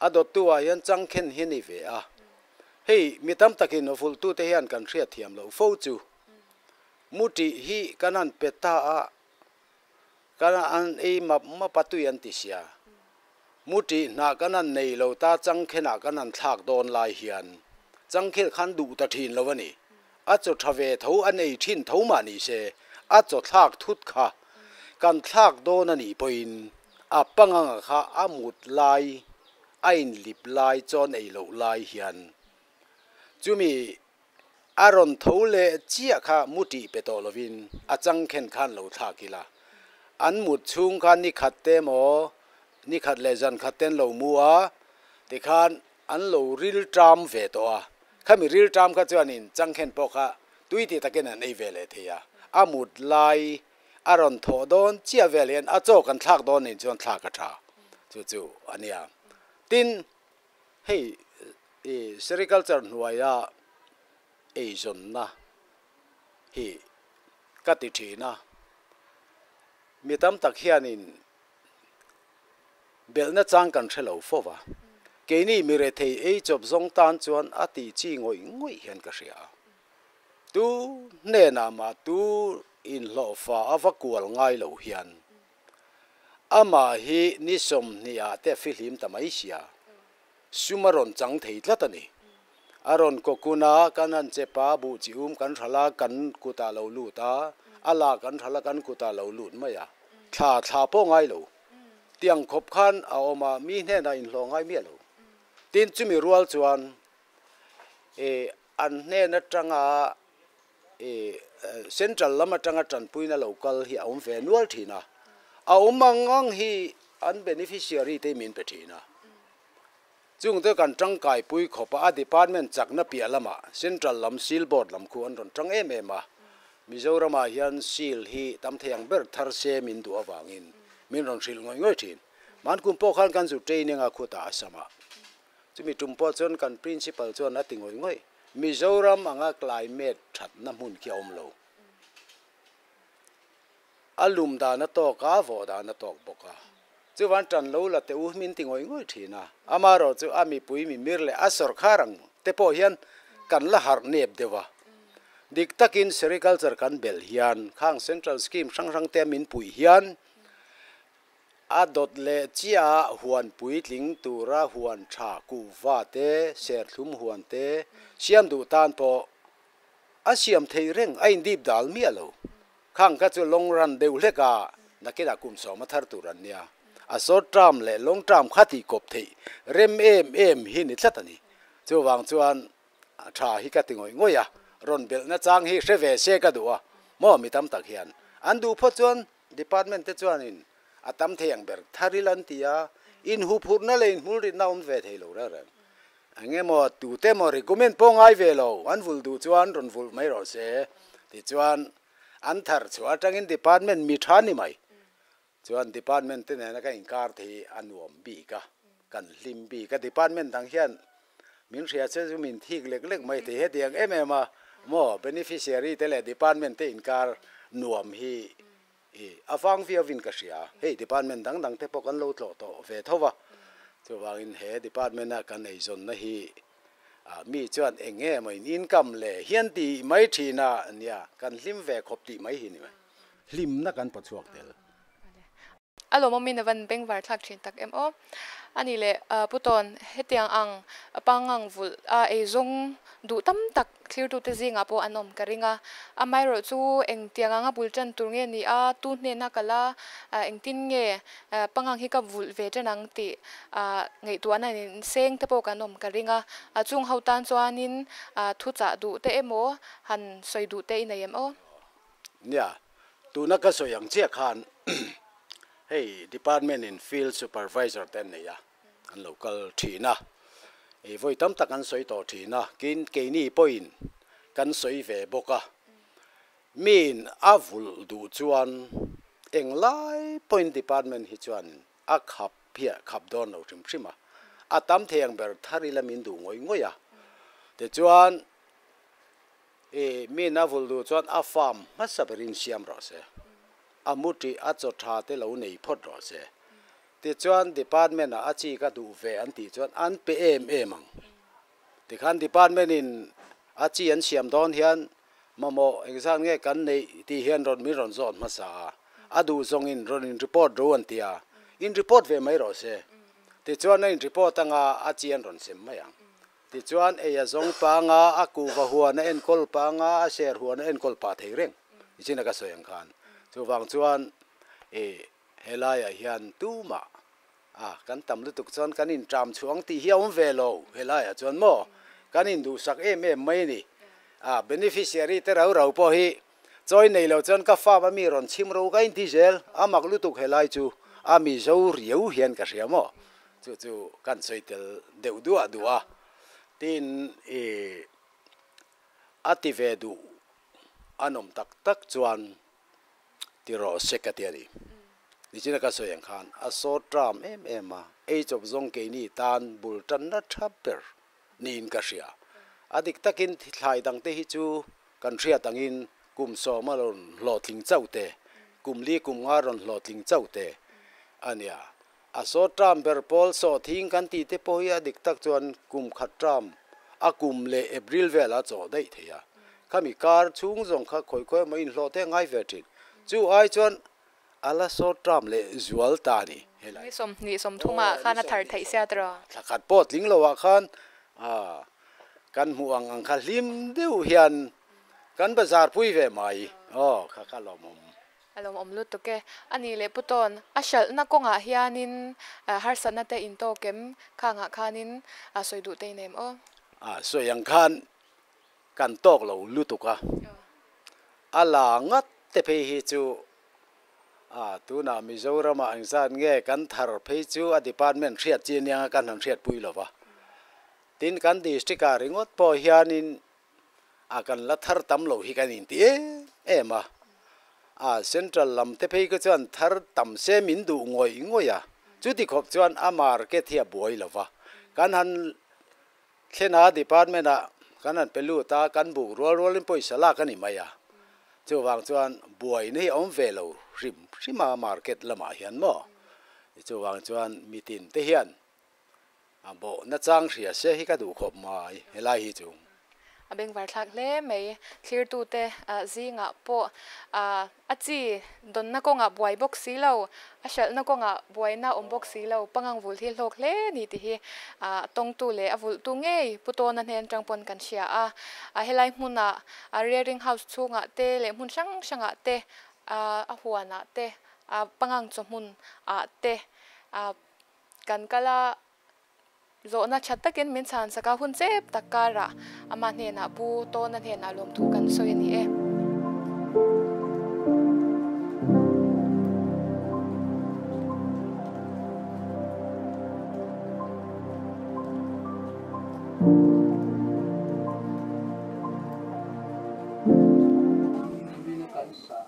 a dawttu ah hian changkhen hi a ni ve a, hei mi tam takin vulhtute hian kan hriatthiam loh fo chu. Mu tih hi kan han pe ta a, kan an ei map map a tui an ti sia. Mu tih hnah kan han nei lo ta changkhenah kan han thlak dawn lai hian changkhel khan duh ta thin lo a ni. A chaw tha ve tho an ei thin tho mah ni se a chaw thlak thut kha kan thlak dawn a nih pawhin a panganga kha a mut lai a inlip lai chawn ei loh lai hian chumi A rawn tho leh chiah kha mu tih pe tawh lovin a changkhen khan lo thlak ila. An mut chhung khan ni khat te maw, ni khat leh zan khat ten lo mu a, tikhan an lo ril ṭam ve tawh a. Khami ril ṭam kha chuanin changkhen pawh kha tui ti takin an ei ve leh thei a. A mut lai a rawn thawh dawn chiah vel hian a chaw kan thlak dawn nen chuan thlak a ṭha. Chu chu a nia. Tin, Hei i sericulture hnuaia eizawnna hi ka ti thin a, mi tam tak hianin belhna chang kan hre lo fo va, keini mi rethei ei chawp zawng tan chuan a tih chi ngawih ngawih hian ka hria a, tu hnenah mah tu inhlawhfa a va kual ngai lo hian Amah hi ni sawmhnih ah te fihlim ta mai sia, sum a rawn chang thei tlat a ni. A rawn kawkun a, kan han chep a, buh chi um kan hralh a, kan kutah lo lut a, a la kan hralh a, kan kutah lo lut mai a. Thla thla pawh ngai lo. Tiang khawp khan a awm a, mi hnenah inhlawh ngai miah lo. Tin, chumi rual chuan e an hnen atanga I central lam atanga tanpuina lo kal hi a awm ve nual thin a, a awm ang ang hi an beneficiary te min pe thin a. Chung te kan tangkaipui khawp a, a department chakna piah lamah central lam seal board lam khu an rawn tang em em a. Mizoramah hian seal hi tam thei ang ber thar se min duh avangin min rawn hrilh ngawih ngawih thin. Mankum pawh khan kan zu training a khutah a sam a. Chumi tum pawh chuan kan principal chuan a ti ngawih ngawih. Mizoram anga climate thatna hmun khi a awm lo. A lum dan a tawk a, vawh dan a tawk bawk a. Chuvan tan lo la teh u min ti ngawih ngawih thin a. Amaherawh chu a mipui mimir leh a sawrkhar ang te pawh hian kan la harh nep deuh a. Dik takin sericulture kan belh hian khang central scheme hrang hrang te min puih hian a dawt leh chiah ah huan puitling tura huan tha kuhva te, serthlum huan te siam duh tan pawh a siam theih reng a indip dal miah lo. Khang kha chu long run deuh hlek a, nakinah kum sawm a thar tur an nia. A short term leh long term kha tih kawp theih rem em em hi ni tlat a ni. Chuvang chuan A tha hi ka ti ngawih ngawih a, rawn belhna chang hi hre ve se ka duh a, maw mi tam tak hian an duh phawt chuan department te chuanin a tam thei ang ber tharil an ti a, inhuphurhna leh inhmulritna awm ve thei lo reng reng. Eng emaw tute emaw recommend pawh ngai ve lo, an vulh duh chuan rawn vulh mai rawh se tichuan an thar chhuah atangin department mi tha ni mai chuan department te nena ka inkar te hi a nuam bik a, kan hlim bik a, department dang hian min hria che chu min thik lek lek mai thei hetiang em em a maw beneficiary te leh department te inkar nuam hi i a vang viau in ka hria, hei department dang dang te pawh kan lo tlawh tawh ve tho va, chuvangin he department a kan eizawnna hi mi chuan eng nge maw in income le hian tih mai thin a nia, kan hlim ve khawp tih mai hi ni mai. Hlimna kan paw chhuak tel. A lawmawmin a van bengvar thlak thin tak em aw. A nih leh Pu Tawn, hetiang ang pangang vulh a eizawng duh tam tak thlirtute zingah pawh an awm ka ring a. Amaherawh chu engtiang anga bul tan tur nge ni a, tu hnena kal a, engtin nge pangang hi ka vulh ve tan ang tih ngaihtuahna in seng te pawh kan awm ka ring a. Chung ho tan chuanin thuchah duh te emaw han sawi duh te i nei em aw? Nia, tuna ka sawi ang chiah khan hei department in field supervisor te an nei a, an lo kal thin a, ih vawi tam tak an sawi tawh thin a, kin keini pawhin kan sawi ve bawk a, miin a vulh duh chuan englai pawhin department hi chuan a khap phiah khap dawn lo hrim hrim a, a tam thei ang ber thar ila min duh ngawih ngawih a, tichuan. I mi na vul duh chuan a farm hmasa berin siam rawh se. A mu tih a chaw tha te lo nei phawt rawh se. Tichuan department ah a chi ka duh ve an tih chuan an pe em em ang. Tikhan department in a chi an siam dawn hian mamawh engzat nge kan neih tih hian rawn min rawn zawt hmasa a, a duh zawng in rawn in report ro an ti a, in report ve mai rawh se. Tichuan a in report anga a chi an rawn sem mai ang. Tichuan, ei a zawng panga, a kuhva huan a enkawl panga, a ser huan a enkawl pah thei reng nichin a ka sawi ang khan. Chuvang chuan i helaiah hian tumah a kan tam lutuk chuan kan inṭam chhuang tih hi a awm ve lo helaiah chuan maw kan induhsak em em mai a ni. A beneficiary te rau rau pawh hi chawi nei lo chuan ka farm a mi rawn chhim ro ka inti zel, a mak lutuk helai chu a mizo riau hian ka hria maw. Chu chu kan sawi tel deuh duah duah a, tin i a ti ve duh an awm tak tak chuan ti rawh se ka ti a ni. Nichina ka sawi ang khan a sawt ram em em a, ei chawp zawng keini tan bul tanna tha ber niin ka hria. A dik takin thlai dangte hi chu kan hriat angin kum sawma rawn hlawhtling chauh te, kum li kum nga rawn hlawhtling chauh te a nia. A saw term ber pawl saw thing kan tih te pawh hi a dik tak chuan kum khat term a kum leh April velah a chawh daih thei a. Khami kar chhung zawng kha khawi khawi emaw inhlawh te a ngai ve thin. Chu ai chuan a la saw term leh zual ta a ni helai. Ni sawmhnih sawmthumah khan a thar theih sia tiraw? Thla khat pawh tling loah khan kan hmuh ang ang kha hlim deuh hian kan bazar pui ve mai. Aw kha kha lawmawm. A lo awm lutuk e. A nih leh Pu Tawn, a hralhna kawngah hianin harsatna te in tawk em? Khangah khanin sawi duh te in em aw? A sawi ang khan kan tawk lo lutuk a, a la ngat te phei hi chu a tunah Mizoramah engzat nge kan thar phei chu a department hriat chi anianga kan han hriatpui lo va. Tin, kan district ah ringawt pawh hianin a kan la thar tam lo hi kan inti em em a, a central lam te phei kha chuan thar tam se min duh ngawih ngawih a, chuti khawp chuan a market hi a buai lo va, kan han thlen a department ah kan han pe lut a, kan buk rual rualin pawisa lak a ni mai a, chuvang chuan buaina hi a awm ve lo hrim hrim a market lamah hian maw chuvang chuan mitin te hian a bawh nachang hria se hi ka duh khawp mai helai hi chu. A bengvar thlak hle mai. Thlirtute zingah pawh a chi dawnna kawngah buai bawk si lo, a hralhna kawngah buaina awm bawk si lo, pangang vul hi hlawk hle ni tih hi tawngtu leh a vulhtu ngei Pu Tawna hnen atang pawn kan hria a. Helai hmunah rearing house chhungah te leh hmun hrang hrangah te, a huanah te, pangang chawhmun ah te kan kal a. Zawhna tha takin min chhan sak a, hun chep tak karah amah hnenah Pu Tawna hnenah lawmthu kan sawi a ni e.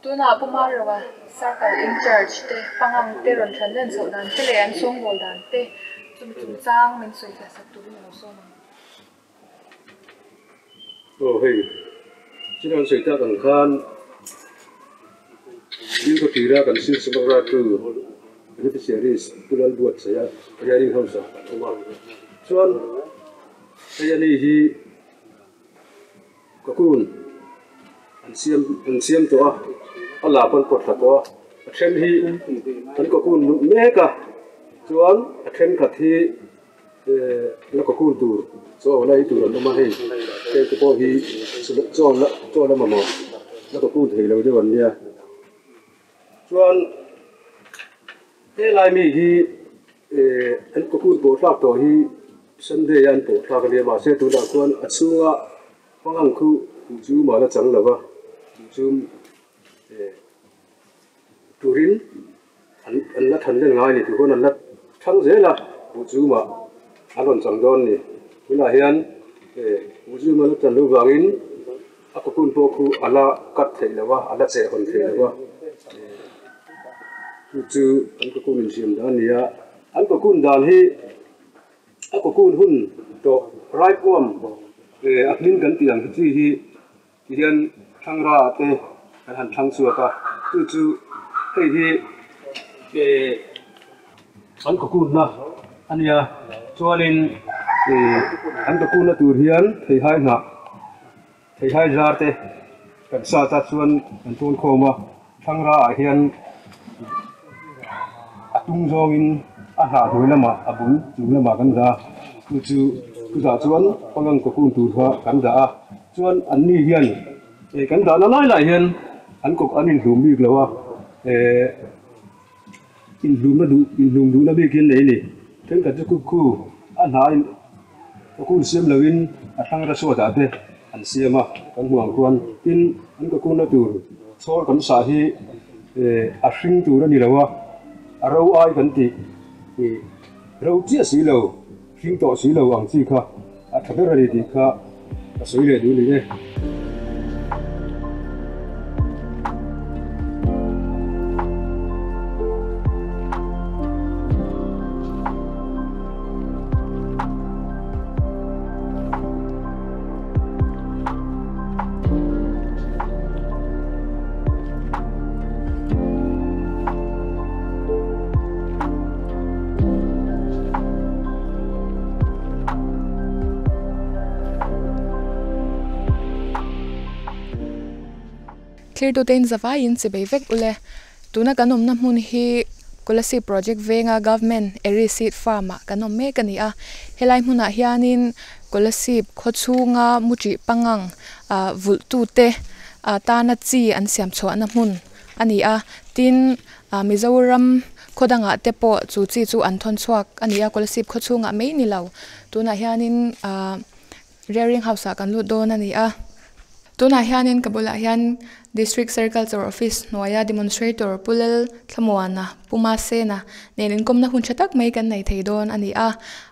Tunah Pu Maroa Circle in charge te pangang te rawn than len chhoh dan te leh an sawngbawl dan te Chumi chungchang min sawi fiah sak turin a lo sawm ang. Aw hei, china an sawi tak ang khan Bill ka tira kan sil samagra tu beneficiaries Pu Lalbuatsaia rearing house ah an awm a, chuan hei ani hi cocoon an siam an siam tawh a, a lap an pawt thla tawh a, a then hi an cocoon luh mek a, chuan a thenkhat hi la cocoon tur chaw la ei tur an awm a hei, heng te pawh hi chaw la chaw la mamawh la cocoon thei lo deuh an nia, chuan helai mi hi an cocoon pawh thlak tawh hi Sunday a an pawh thlak a nia mahse tunah khuan a chhunga Hmangang khu duh chu mah la chang lo va, duh chu turin an la than len ngai a ni tih khawn an la thang zel a, buh chu mah an rawn chang dawn a ni. Tunah hian buh chu mah la chan loh vangin a cocoon pawh khu a la cut theih lo va, a la cheh hawn theih lo va, chu chu an cocoon insiam dan a ni a. An cocoon dan hi. A cocoon hun tawh raipuam a hming kan tih ang hi chi hi ti hian thlangra te kan han thlang chhuak a, chu chu hei hi an cocoon na a nia chuanin an cocoon na tur hian theihai hnah theihai zar te kan sat a chuan an tawn khawm a. Thlangra ah hian a tung zawngin a hnah hnuai lamah a bul chung lamah kan dah a, chu chu chutah chuan pangang cocoon tur kha kan dah a, chuan an ni hian eh kan dahna lai lai hian an kawk an inhlum bik lo a, eh inhlumna duh inhlum duhna bik hi an nei a ni. Thenkhat chu kukhu a hnah in cocoon siam loin a thlangra chhuat ah te an siam a, kan hmuh ang khuan tin an cocoon na tur chhawr kan sah hi a hring tur a ni lo a, a ro ai kan tih ih ro chiah si lo, hring tawh si lo ang chi kha a tha ber a ni tih kha ka sawi leh duh a ni e. Thirtute in zavaiin chibei vek ule. Tuna kan awmna hmun hi Kolasib Project venga Government Eri Seed Farm ah kan awm mek a ni a. Helai hmunah hianin Kolasib khaw chhunga muṭih pangang ah vulhtute ah tana chi an siam chhuahna hmun a ni a. Tin, ah Mizoram khaw dangah te pawh chu chi chu an thawn chhuak a ni a, Kolasib khaw chhungah mai ni lo. Tunah hianin ah Rearing house ah kan lut dawn a ni a. Tunah hianin ka bulah hian District Sericulture Office hnuaia Demonstrator Pu Lal Thlamuana, Pu Masena nen inkawmna hun tha tak mai kan nei thei dawn a ni a.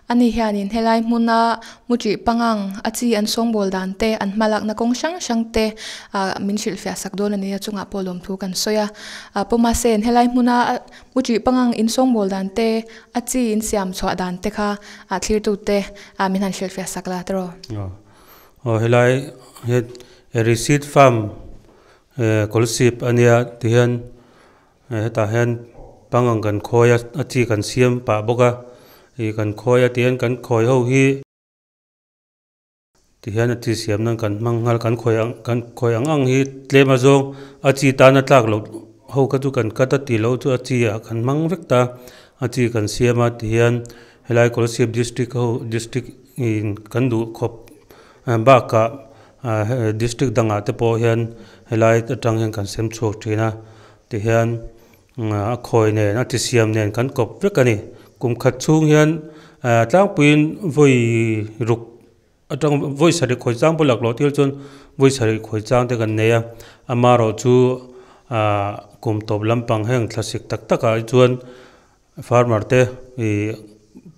Ani hianin helai hmuna muṭih pangang a chi an sawngbawl dan te, an hmalakna kawng hrang hrang te ah min hrilhfiah sak dawn a ni a, chungah pawh lawmthu kan sawi a. Pu Masen, helai hmuna muṭih pangang insawngbawl dan te, a chi insiam chhuah dan te kha thlirtute min han hrilhfiah sak la tiraw? Aw helai hi receipt farm kawlsip a nia tihian Hetah hian pangang kan khawi a a chi kan siam pah bawk a ih kan khawi a tihian kan khawi ho hi tihian a chi siam nan kan hmang nghal kan khawi ang kan khawi ang ang hi tlem a zawng a chi tana tlak loh ho kha chu kan cut a tih loh chu a chi ah kan hmang vek ta a chi kan siam a tihian helai Kolasib district ho district in kan duh khawp bakah district dangah te pawh hian helai atang hian kan sem chhuak thin a tihian a khawi nen a chi siam nen kan kawp vek a ni kum khat chhung hian tlangpuiin vawi ruk atang vawi sarih khawi chang pawh laklawh tir chuan vawi sarih khawi chang te kan nei a amaherawhchu ah kum tawp lampang heng thlasik tak tak ah hi chuan farmer te ih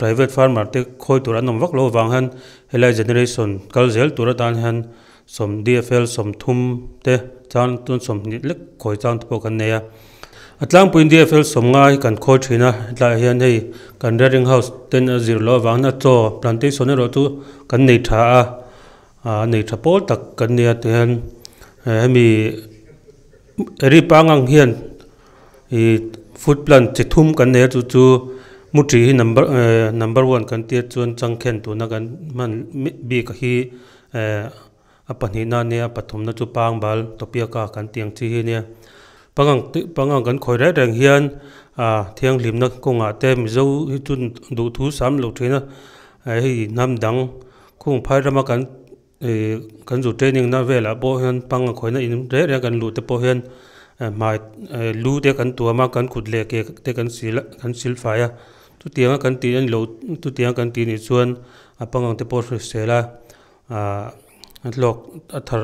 private farmer te khawi tur an awm vak loh avang hian helai generation kal zel tur atan hian sawm D_F_L sawmthum te chang chuan sawmhnih lek khawi chang te pawh kan nei a a tlangpuiin D_F_L sawmnga hi kan khawi thin a hetlaiah hian hei kan rearing house ten a zir loh avangin a chaw plantation erawh chu kan nei tha a ah nei tha pawl tak kan nia tihian hemi eri pangang hian ih food plant chi thum kan nei a chu chu mu hi number number one kan tia chuan changkhen tuna kan hman bik hi a pahnih na ania pathum na chu pangbal topiaka kan tih ang chi hi ania pangang pangang kan khawi reng reng hian ah thianghlimna kawngah te mizo hi chu duhthu sam lo thin a hei hnam dang khung phai rama kan ih kan zu training na velah pawh hian pangang khawihna in reng reng kan luh te pawh hian hmai lu te kan tuam a kan kut leh ke te kan sil kan sil fai a chutianga kan tih a ni lo chutianga kan tih nih chuan a pangang te pawh hrisel a ah a hlawk a thar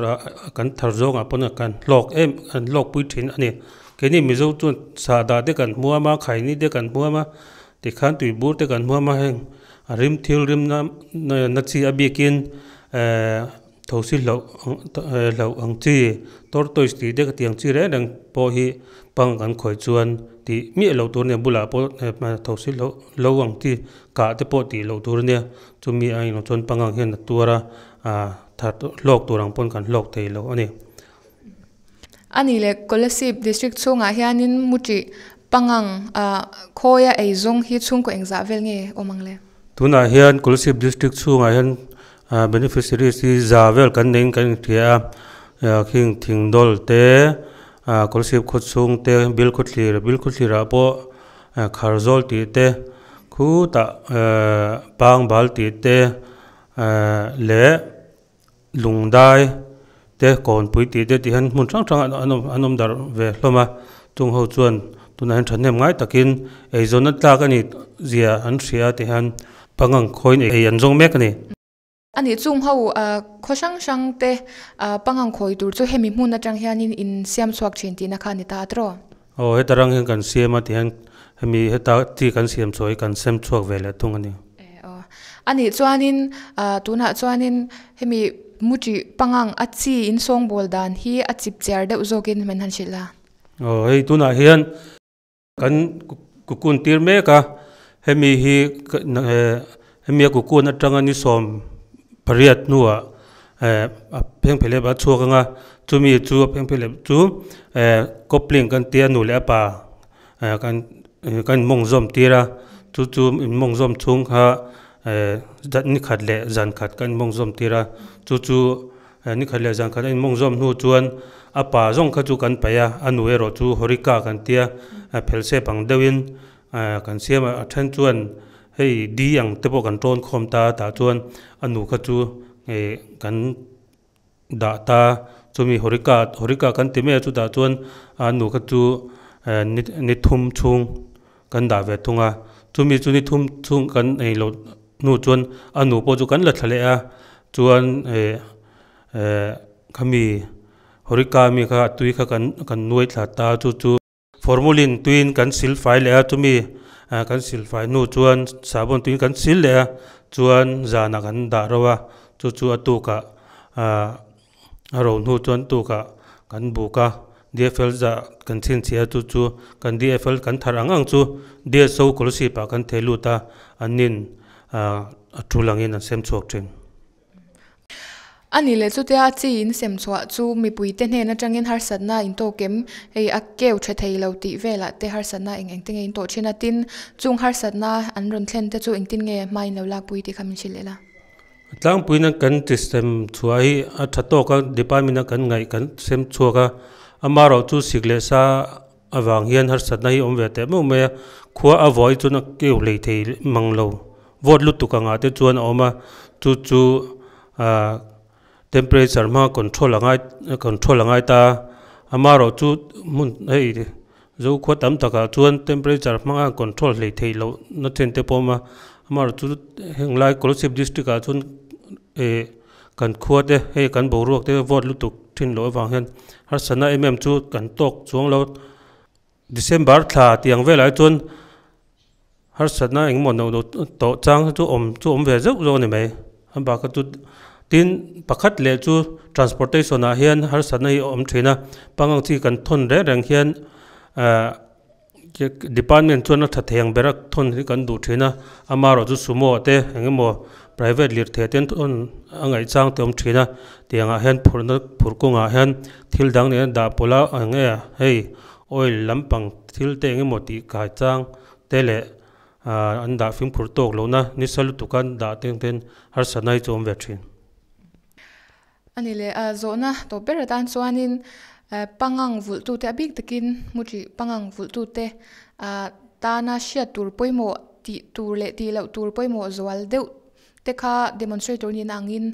kan thar zawngah pawn kan hlawk em an hlawk pui thin a ni keini mizo chuan sahdah te kan hmuam a khaini te kan hmuam a tikhan tuibur te kan hmuam a heng a rim thil rim na na chi a bikin ehh thosi hlauh hlauh ang chi tortoise tih te ka tih ang chi reng reng pawh hi pang kan khawih chuan tih miah loh tur a nia bulah pawh thosi hlauh lo ang chi kah te pawh tih loh tur a nia chumi a inawh chuan pangang hian a tuar a ah thar hlawk tur ang pawn kan hlawk thei lo a ni. A nih leh Kolasib district chhungah hianin Muṭih pangang ah khawia ei zawng hi chhungkaw engzah vel nge awm ang le? Tunah hian Kolasib district chhungah hian beneficiaries hi za vel kan neiin kan inhria a, khing thingdawl te, Kolasib khawchhung te, Bilkhawthlir, Bilkhawthlirah pawh Kharzawl tih te, khutah Pangbal tih te leh Lungdai te kawnpui tih te tih hian hmun hrang hrang ah an awm an awm darh ve hlawm a chung ho chuan tunah hian thahnem ngai takin eizawnna tlak a nih zia an hria a tih hian pangang khawiin ei an zawng mek a ni. A nih chung ho khaw hrang hrang te pangang khawi tur chu hemi hmun atang hianin in siam chhuak thin tihna kha a ni ta a tawh. Aw heta rang hian kan siam a tih hian hemi heta chi kan siam chhuah hi kan sem chhuak ve leh thung a ni. Aw a nih chuanin tunah chuanin hemi muṭi pangang a chi in sawngbawl dan hi a chip chiar deuh zawkin min han hrilh a. Aw hei tunah hian kan kukun tir mek a hemi hi hemi a kukun atanga ni sawm pariat hnuah a phengphelep a chhuak anga chumi chu a phengphelep chu coupling kan tia nu leh a pa kan kan mawng zawm tir a chu chu in mawng zawm chhung kha ni khat leh zan khat kan mawng zawm tir a chu chu ni khat leh zan khat a in mawng zawm hnu chuan a pa zawng kha chu kan paih a a nu erawh chu horika kan tia phel sep ang deuhin kan siam a a then chuan hei di ang te pawh kan tawn khawm ta a tah chuan a nu kha chu kan dah ta chumi horika horika kan ti mai a chutah chuan a nu kha chu ni ni thum chhung kan dah ve thung a chumi chu ni thum chhung kan ei loh hnu chuan a nu pawh chu kan la thla leh a chuan eh khami horika mi kha a tui kha kan kan nuai thla ta chu chu. Formulin tuiin kan sil fai leh a chumi kan sil fai hnu chuan sahbawn tuiin kan sil leh a chuan zanah kan dah ro a chu chu a tukah a ro hnu chuan tukah kan buk a D_F_L zah kan chhinchhiah a chu chu kan D_F_L kan thar ang ang chu D_S_O scholarship ah kan thei lut a an nin a tul angin an sem chhuak thin. A nih leh chutia a chi in sem chhuah chu mipuite hnen atangin harsatna in tawk em? Hei a keu tha thei lo tih velah te harsatna eng eng te nge in tawh thin a, tin chung harsatna an rawn thlen te chu engtin nge hma in lo lakpui tih kha min hrilh leh la. Tlangpuiin kan ti sem chhuah hi a tha tawk a, department a kan ngaih kan sem chhuak a, amaherawhchu sik leh sa avang hian harsatna hi awm ve teh meuh mai a, khua a vawi chuan a keu hlei thei mang lo, vote lutuk angah te chuan a awm a, chu chu ahh temperature hma control a ngai control a ngai ta a, amaherawhchu hmun hei Zokhua tam takah chuan temperature hmanga control hlei theih loh na chen te pawh a awm a, amaherawhchu heng lai Kolasib district ah chuan eh kan khua te hei kan boruak te vote lutuk thin loh avang hian harsatna em em chu kan tawk chuang lo. December thla tiang velah hi chuan harsatna engemaw no no tawh chang chu awm chu awm ve zeuh zawk a ni mai. A bakah chu tin pakhat leh chu transportation ah hian harsatna hi a awm thin a, pangang chi kan thawn reng reng hian ah department chuan a tha thei ang ber a thawn hi kan duh thin a, amaherawhchu sumo te engemaw private lirthei te thawn a ngaihchang te a awm thin a, tiangah hian phurhna phurh kawngah hian thil dang nen a dah pawlh a eng nge hei oil lampang thil te engemaw tih kai chang te leh ah an dah fimkhur tawk lohna nisa lutuk a dah teng ten harsatna hi chu a awm ve thin. A ni leh a zawhna tawp ber atan chuanin pangang vulhtute a bik takin hmuṭih pangang vulhtute tana hriat tur pawimawh tih tur leh tih loh tur pawimawh zual deuh te kha demonstrator nihna angin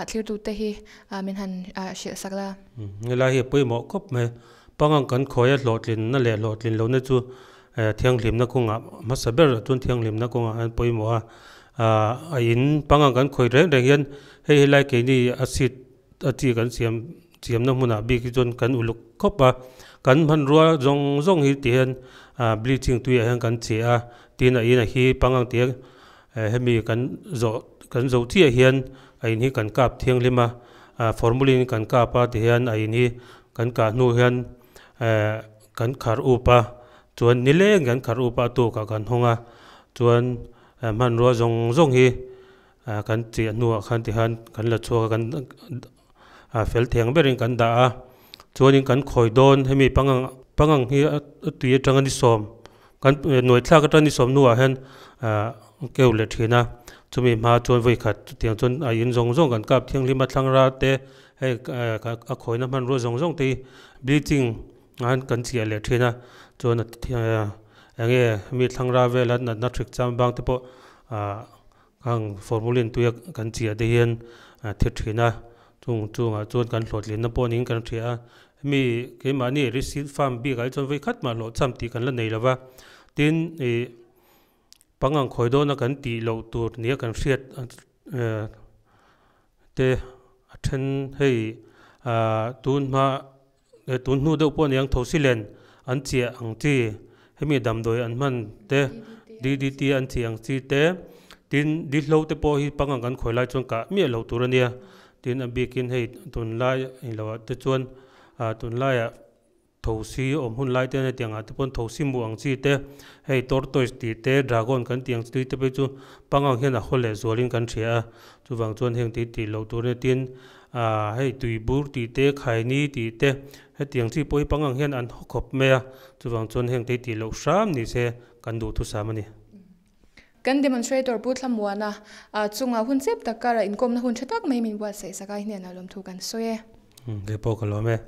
thlirtute hi min han hrilh sak la. Helai hi a pawimawh khawp mai. Pangang kan khawi a hlawhtlinna leh hlawhtlin lohna chu thianghlimna kawngah hmasa ber chuan thianghlimna kawngah hian pawimawh a, a in pangang kan khawi reng reng hian hei helai keini a seat a chi kan siam siamna hmunah bik hi chuan kan uluk khawp a, kan hmanrua zawng zawng hi ti hian bleaching tuiah hian kan cheh a, tin a in a hi pangang tih a hemi kan zawh kan zo chiah hian a in hi kan kap thianghlim a, formalin kan kap a ti hian a in hi kan kah hnu hian kan khar up a, chuan nileng kan khar up a tukah kan hawng a, chuan hmanrua zawng zawng hi kan chiah hnuah khan tikhan kan la chhuak a kan fel thei ang berin kan dah a, chuanin kan khawi dawn hemi pangang pangang hi a tui atanga ni sawm kan nuai thlak atanga ni sawm hnuah hian keu leh thin a, chumi hma chuan vawi khat chutiang chuan a in zawng zawng kan kap thianghlim a thlang ra te hei a khawina hmanrua zawng zawng te hi bleaching an kan chiah leh thin a, chuan eng nge mi thlang ra vela natna hrik chang bang te pawh ah khang formalin tuia kan chiah te hian a thi thin a, chung chungah chuan kan hlawhtlinna pawh niin kan hria a, mi keimahni receipt farm bikah hi chuan vawi khat mah hlawhchham tih kan la nei lo va, tin ih pangang khawi dawna kan tih loh tur nia kan hriat te a then hei ah tun hma tun hnu deuh pawh aniang Thosilen an chiah ang chi hemi damdawi an hman te DDT an chiah ang chi te tin dihlo te pawh hi pangang kan khawi lai chuan kah miah lo tur a nia tin a bikin hei tunlai englo ah te chuan ah tunlaiah Thosi awm hun lai te hetiang ah te pawn thosi hmuh ang chi te, hei tortoise tih te, dragon kan tih ang chi te phei chu pangang hian a haw leh zualin kan hria a, chuvang chuan heng tih tih loh tur ania tin ah hei tuibur tih te, khaini tih te hetiang chi pawh hi pangang hian an haw khawp mai a, chuvang chuan heng tih tih loh hram ni se kan duhthusam a ni. Kan demonstrator Pu Thlamuana chunga hun chep tak karah inkawmna hun tha tak mai min buatsaih sak a, i hnenah lawmthu kan sawi e. Kei pawh ka lawm e.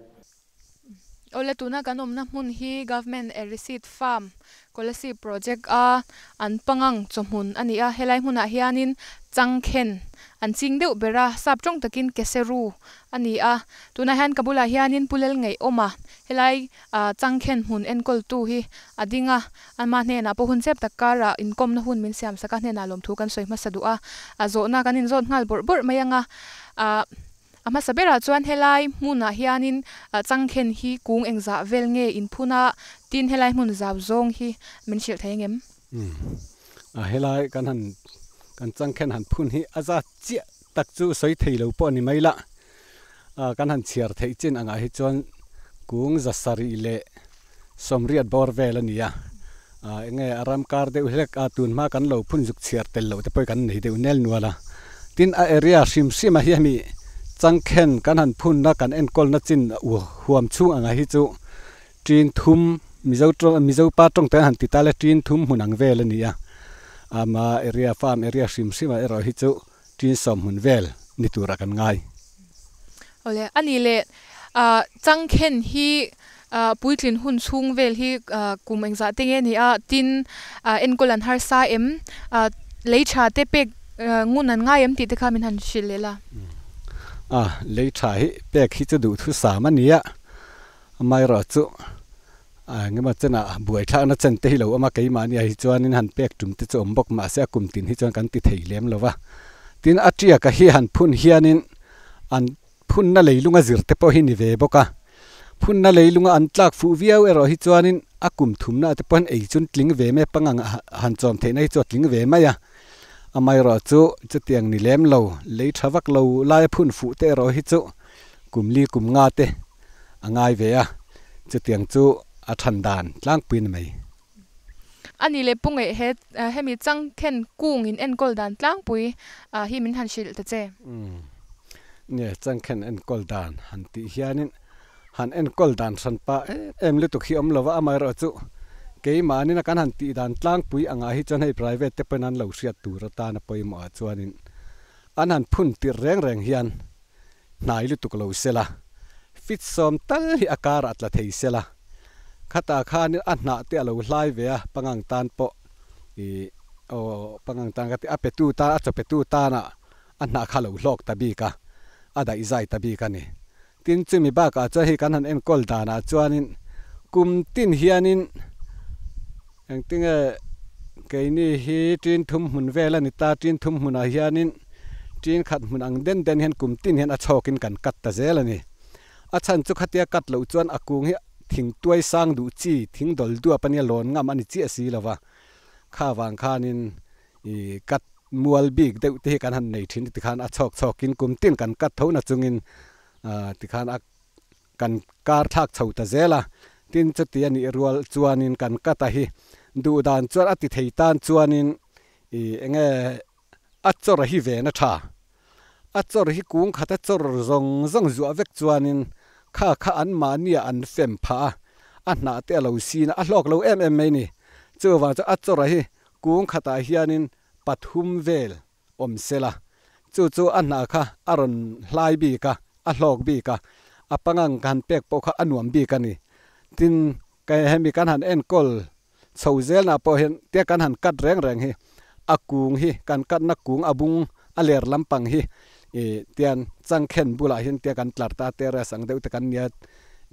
Awle tuna kan awmna hmun hi Government Receipt Farm Kolasib Project a an pangang chawhmun a ni a, helai hmunah hianin changkhen an ching deuh ber a, sap tawng takin keseru a ni a, tunah hian ka bulah hianin Pu Lel Ngeih awm a, helai changkhen hmun enkawltu hi a ding a, ama hnenah pawh hun chep tak karah inkawmna hun min siam sak a, hnenah lawmthu kan sawi hmasa duh a, a zawhna kan inzawt nghal bawrh bawrh mai ang a, ah. A hmasa berah chuan helai hmunah hianin changkhen hi kung engzah vel nge inphun a, tin helai hmun zau zawng hi min hrilh thei angem? Umm. A helai kan han kan changkhen han phun hi a zat chiah tak chu sawi thei lo pawh a ni mai la. Kan han chhiar theih chin angah hi chuan kung za sarih leh sawmriat bawr vel a ni a. Enge a ram kar deuh hlek a tun hma kan lo phun zuk chhiar tel loh te pawh hi kan nei deuh nel nual a. Tin a area hrim hrim ah hian i Changkhen kan han phun na kan enkawl na chin huam chhung anga hi chu tin thum Mizo tawng Mizo pa tawng te han ti ta le tin thum hmun ang vel a ni a. Ama area farm area hrim hrim ah erawh hi chu tin sawm hmun vel ni tura kan ngai. Awle a ni le Changkhen hi puitlin hun chhung vel hi kum engzah te nge ni a tin enkawl an harsa em lei tha te pek ngun an ngai em tih te kha min han hrilh leh la. A lei tha hi pek hi chu duh thusam a ni a, amaherawhchu engemaw chenah buaithlakna chen te hi lo awm a, keimahni ah hi chuanin han pek tum te chu awm bawk mahse a kum tin hi chuan kan ti thei lem lo va. Tin a tiaka hi han phun hianin an Phunna leilunga zir te pawh hi ni ve bawk a, phunna leilunga an tlak fuh viau erawh hi chuanin a kum thumna te pawhin ei chun tling ve mai pangang han chawm theihna hi chu a tling ve mai a. Amaherawh chu chutiang ni lem lo, lei tha vak lo laia phun fuh te erawh hi chu kum li kum nga te a ngai ve a, chutiang chu a than dan tlangpui a ni mai. A ni leh Pungeih he hemi changkhen kung in enkawl dan tlangpui hi min han hrilh ta che. Umm nge changkhen enkawl dan han tih hianin han enkawl dan hran pah em em lutuk hi awm lova amaherawh chu keimahnin a kan han tih dan tlangpui angah hi chuan hei private te pawhin an lo hriat tur atana pawimawh ah chuanin an han phun tirh reng reng hian hnai lutuk lo sela, fit sawm tal hi a karah tla thei sela, khatah khanin a hnah te a lo hlai ve a, pangang tan pawh ih aw pangang tan ka ti a petu tan a chaw petu tanah a hnah kha a lo hlawk ta bik a, a daih zai ta bik a ni. Tin chumi bakah chuan hei kan han enkawl danah chuanin kum tin hianin Engtinge keini hi tin thum hmun vel a ni ta, tin thum hmunah hianin tin khat hmun ang den den hian kum tin hian a chhawkin kan cut ta zel a ni. A chhan chu khatia cut loh chuan a kung hi thing tuai sang duh chi, thing dawl duap a nia lawn ngam a ni chiah si lo va. Kha vang khanin i cut mual bik deuh te hi kan han nei thin tikhan a chhawk chhawkin kum tin kan cut tho na chungin tikhan a Kan kar thlak chho ta zel a, tin chuti a nih rual chuanin kan cut a hi duh dan chuan a ti thei tan chuanin i enge a chawr hi ven a tha. A chawr hi kung khat a chawr zawng zawng zuah vek chuanin kha kha an mahnia an fem phah a, a hnah te a lo sin a, a hlawk lo em em mai ni. Chuvang chuan a chawr hi kung khatah hianin pathum vel awm sela, chu chu a hna kha a rawn hlai bik a, a hlawk bik a, a pangang ka han pek pawh kha a nuam bik a ni. Tin, hemi kan han enkawl chho zelna pawh hian tia kan han cut reng reng hi a kung hi kan cut na kung a bung a ler lampang hi ih tian changkhen bulah hian tia kan tlar ta terrace ang deuh te kan nia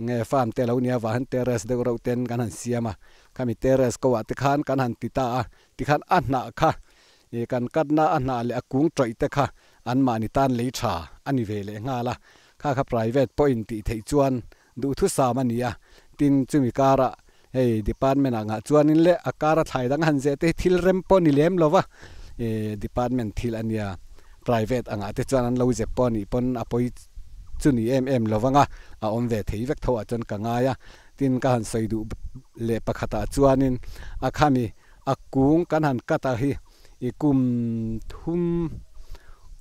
nge farm te lo nia vang hian terrace deuh reuh ten kan han siam a, khami terrace ko ah te khan kan han ti ta a, tikhan a hnah kha I kan katna a hnah leh a kung tawih te kha anmahni tan lei tha a ni ve leh nghal a, kha kha private pawhin tih theih chuan duhthusam a ni a, tin chumi karah hei department ah ngah chuanin leh a kara thlai dang han zeh te hi thil rem pawh ni lem lo va, i department thil a nia private angah te chuan an lo zep pawh a nih pawn a pawi chu ni em em lo vang a, a awm ve thei vek tho ah chuan ka ngai a, tin ka han sawi duh leh pakhatah chuanin a khami A kung kan han cut a hi i kum thum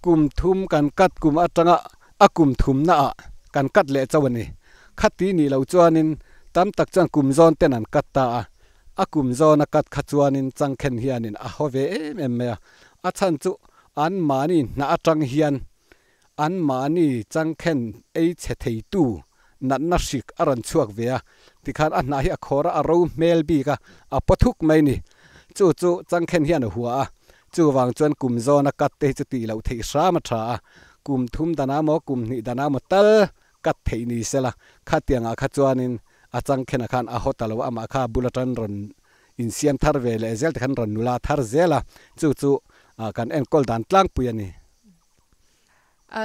kum thum kan cut kum atanga a kum thumna ah kan cut leh chauh a ni. Khati nih loh chuanin tam tak chuan kum zawn ten an cut ta a, a kum zawn a cut kha chuanin changkhen hianin a haw ve em em mai a, a chhan chu anmahni hna atang hian Anmahni changkhen ei chhe theitu natna hrik a rawn chhuak ve a, tikhan a hnah hi a khawr a, a ro hmel bik a, a paw thuk mai ni. Chu chu changkhen hian a hua a, chuvang chuan kum zawna cut te hi chu tih loh theih hram a tha a, kum thum danah maw kum hnih danah maw tal cut theih ni sela, khatiangah kha chuanin a changkhenah khan a haw ta lo a, amah kha bul atan rawn insiam thar ve leh zel tikhan rawn nula thar zel a, chu chu kan enkawl dan tlangpui a ni.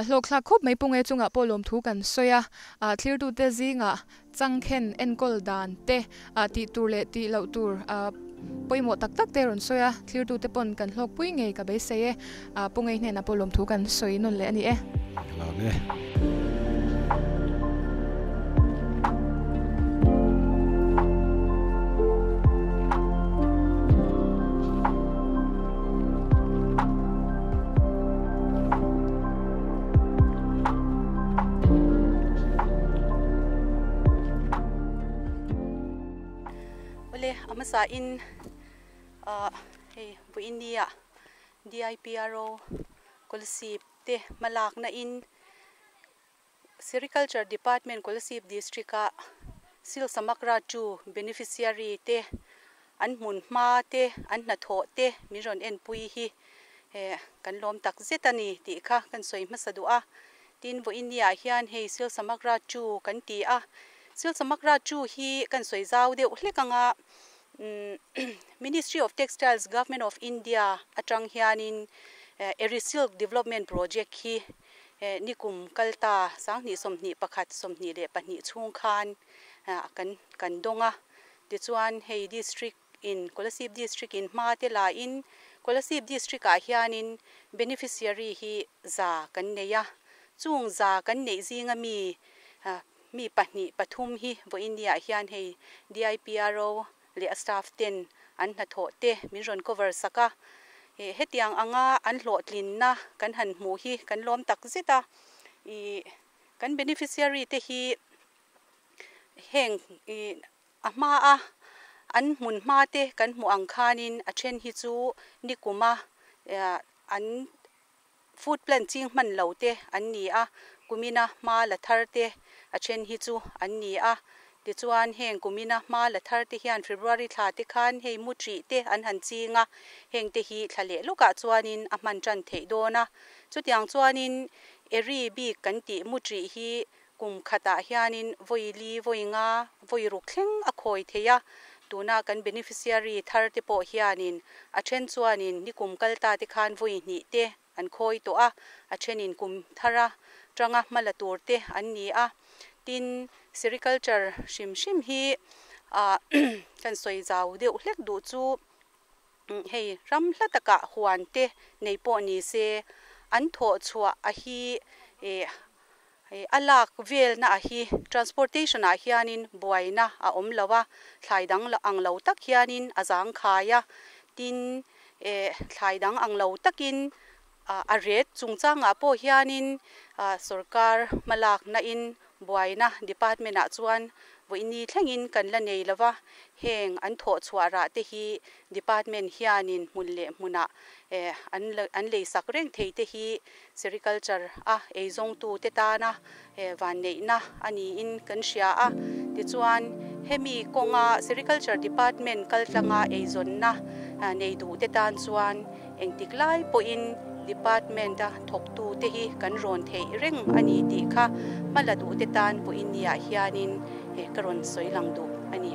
Hlawkthlak khawp mai Punge chungah pawh lawmthu kan sawi a, thlirtute zingah changkhen enkawl dan te tih tur leh tih loh tur pawimawh tak tak te rawn sawi a, thlirtute pawn kan hlawkpui ngei ka beisei e. Punge hnenah pawh lawmthu kan sawi nawn leh a ni e. Lawm e. Masa in hei Buinia DIPRO Kolasib te hmalakna in Sericulture Department Kolasib District a Sil Samagra 2 beneficiary te an hmun hma te an hnathawh te min rawn enpui hi kan lawm tak zet a ni tih kha kan sawi hmasa duh a. Tin Vawinia hian hei Sil Samagra 2 kan ti a. Sil Samagra 2 hi kan sawi zau deuh hlek anga Ministry of Textiles Government of India atang hianin Eri Silk Development Project hi nikum kalta 2021 22 chhung khan kan donga. Tichuan hei district in Kolasib district in hma te la in Kolasib district ah hianin beneficiary hi za kan nei a. Chung za kan nei zinga mi mi pahnih pathum hi Vawinia hian hei DIPRO leh staff ten an hnathawh te min rawn cover saka. Hetiang anga an hlawhtlin na kan han hmu hi kan lawm tak zet a. Kan beneficiary te hi heng a hma a an hmun hma te kan hmu ang khanin a then hi chu nikuma an food plan ching hman lo te an ni a. Kumina hma la thar te a then hi chu an ni a. Tichuan heng kumina hma la thar te hian February thla te khan hei mutri te an han chinga heng te hi thla leh lukah chuanin a hman tan theih dawn a. Chutiang chuanin eri bik kan tih mutri hi kum khatah hianin vawi li vawi nga vawi ruk thleng a khawi thei a. Tuna kan beneficiary thar te pawh hianin a then chuanin nikum kalta te khan vawi hnih te an khawi tawh a. A thenin kum thara tanga hma la tur te an ni a. Tin sericulture hrim hrim hi kan sawi zau deuh hlek duh chu hei ram hla takah huan te nei pawh ni se an thawh chhuah a hi a lak vel na a hi transportation ah hianin buaina a awm lo a. Thlai dang ang lo tak hianin a zang khai a. Tin thlai dang ang lo takin a ret chungchangah pawh hianin sarkar hmalak na in buaina department ah chuan vawiini thlengin kan la nei lova. Heng an thawh chhuah rah te hi department hianin hmun leh hmunah an lei sak reng thei te hi sericulture a eizawng tu te tana van neihna ani in kan hria a. Tichuan hemi kawnga sericulture department kaltlanga eizawnna nei duh te tan chuan engtik lai pawhin department a thawk tu te hi kan rawn theih reng ani tih kha hma la duh te tan Vawinia hianin ka rawn sawi lang duh ani.